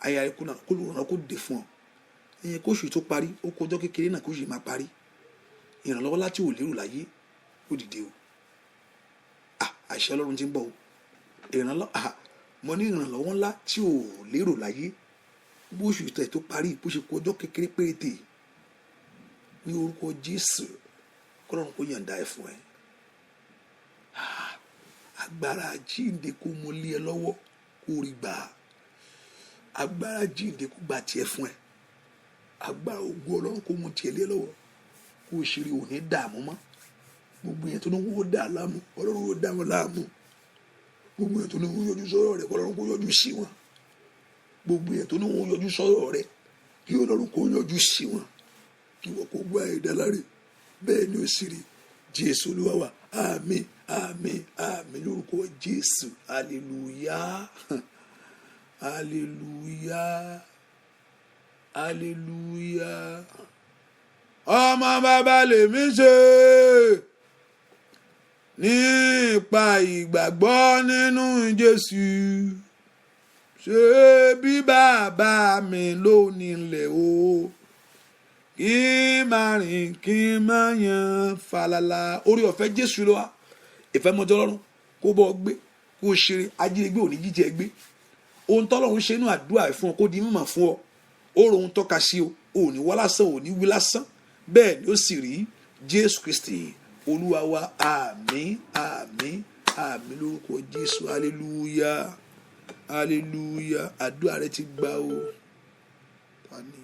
Ayé, ayé kó lànà, kó lànà, kó dé fún ọ. Ìyẹn kóṣù tó parí, ó kọjọ́ kékeré náà, kóṣù máa parí. Ìrànlọ́wọ́ láti ò lérò láyé, ó dìde o. Àṣẹ Ọlọ́run ti ń bọ̀ o. Ìrànlọ́wọ́, mo ní ìrànlọ́wọ́ ńlá tí ò lérò láyé, bó oṣù tẹ̀ tó parí, bó ṣe kọjọ́ kékeré péréte, ní orúkọ Jésù, kọ́lọ́run kó yàǹda ẹ̀ fún ẹ. Agbára jíǹde kó mú lé ẹ lọ́wọ́, kó rí gbà. Agbára jíǹde kó gbà tiẹ̀ fún ẹ. Agbára ògo Ọlọ́run kó mú tiẹ̀ lé ẹ lọ́wọ́, kó o ṣeré, ò ní dààmú mọ́. Gbogbo yẹn tó ní wọ́n dà láàmú, Ọlọ́run ó dá wọn láàmú. Gbogbo yẹn tó ní wọ́n yọjú sọ́rọ̀ rẹ̀, Ọlọ́run kó yọjú sí wọn. Gbogbo yẹn tó ní wọ́n yọjú sọ́rọ̀ rẹ̀, kí Ọlọ́run kó yọjú sí wọn, kí wọ́n kó gbọ́ àìdáláre. Bẹ́ẹ̀ ni ó sì rí. Jésù Olúwa wa. Àmín, àmín, àmín lórúkọ Jésù. Hallelujah, hallelujah, hallelujah. Ọmọ bàbá lèmi ṣe nípa ìgbàgbọ́ nínú Jésù. Ṣé bí bàbá mi ló nílẹ̀ o, kí n máa rìn, kí n máa yan falala. Orí ọ̀fẹ́ Jésù ló wá, ìfẹ́ mọ́jọ́ Ọlọ́run kó bọ́ gbé. Kó o ṣeré, ajínigbé ò ní jíjẹ gbé. Ohun tọ́lọ́run ṣe inú àdúrà fún ọ kó di mímọ̀ fún ọ. Ó ro ohun tọ́ka sí o. Ò ní wá lásán, ò ní wí lásán. Bẹ́ẹ̀ ni ó sì rí. Jésù Kristi Olúwa wa. Àmín, àmín, àmín lórúkọ Jésù. Hallelujah, hallelujah. Àdúrà rẹ ti gbà o. Ta ni?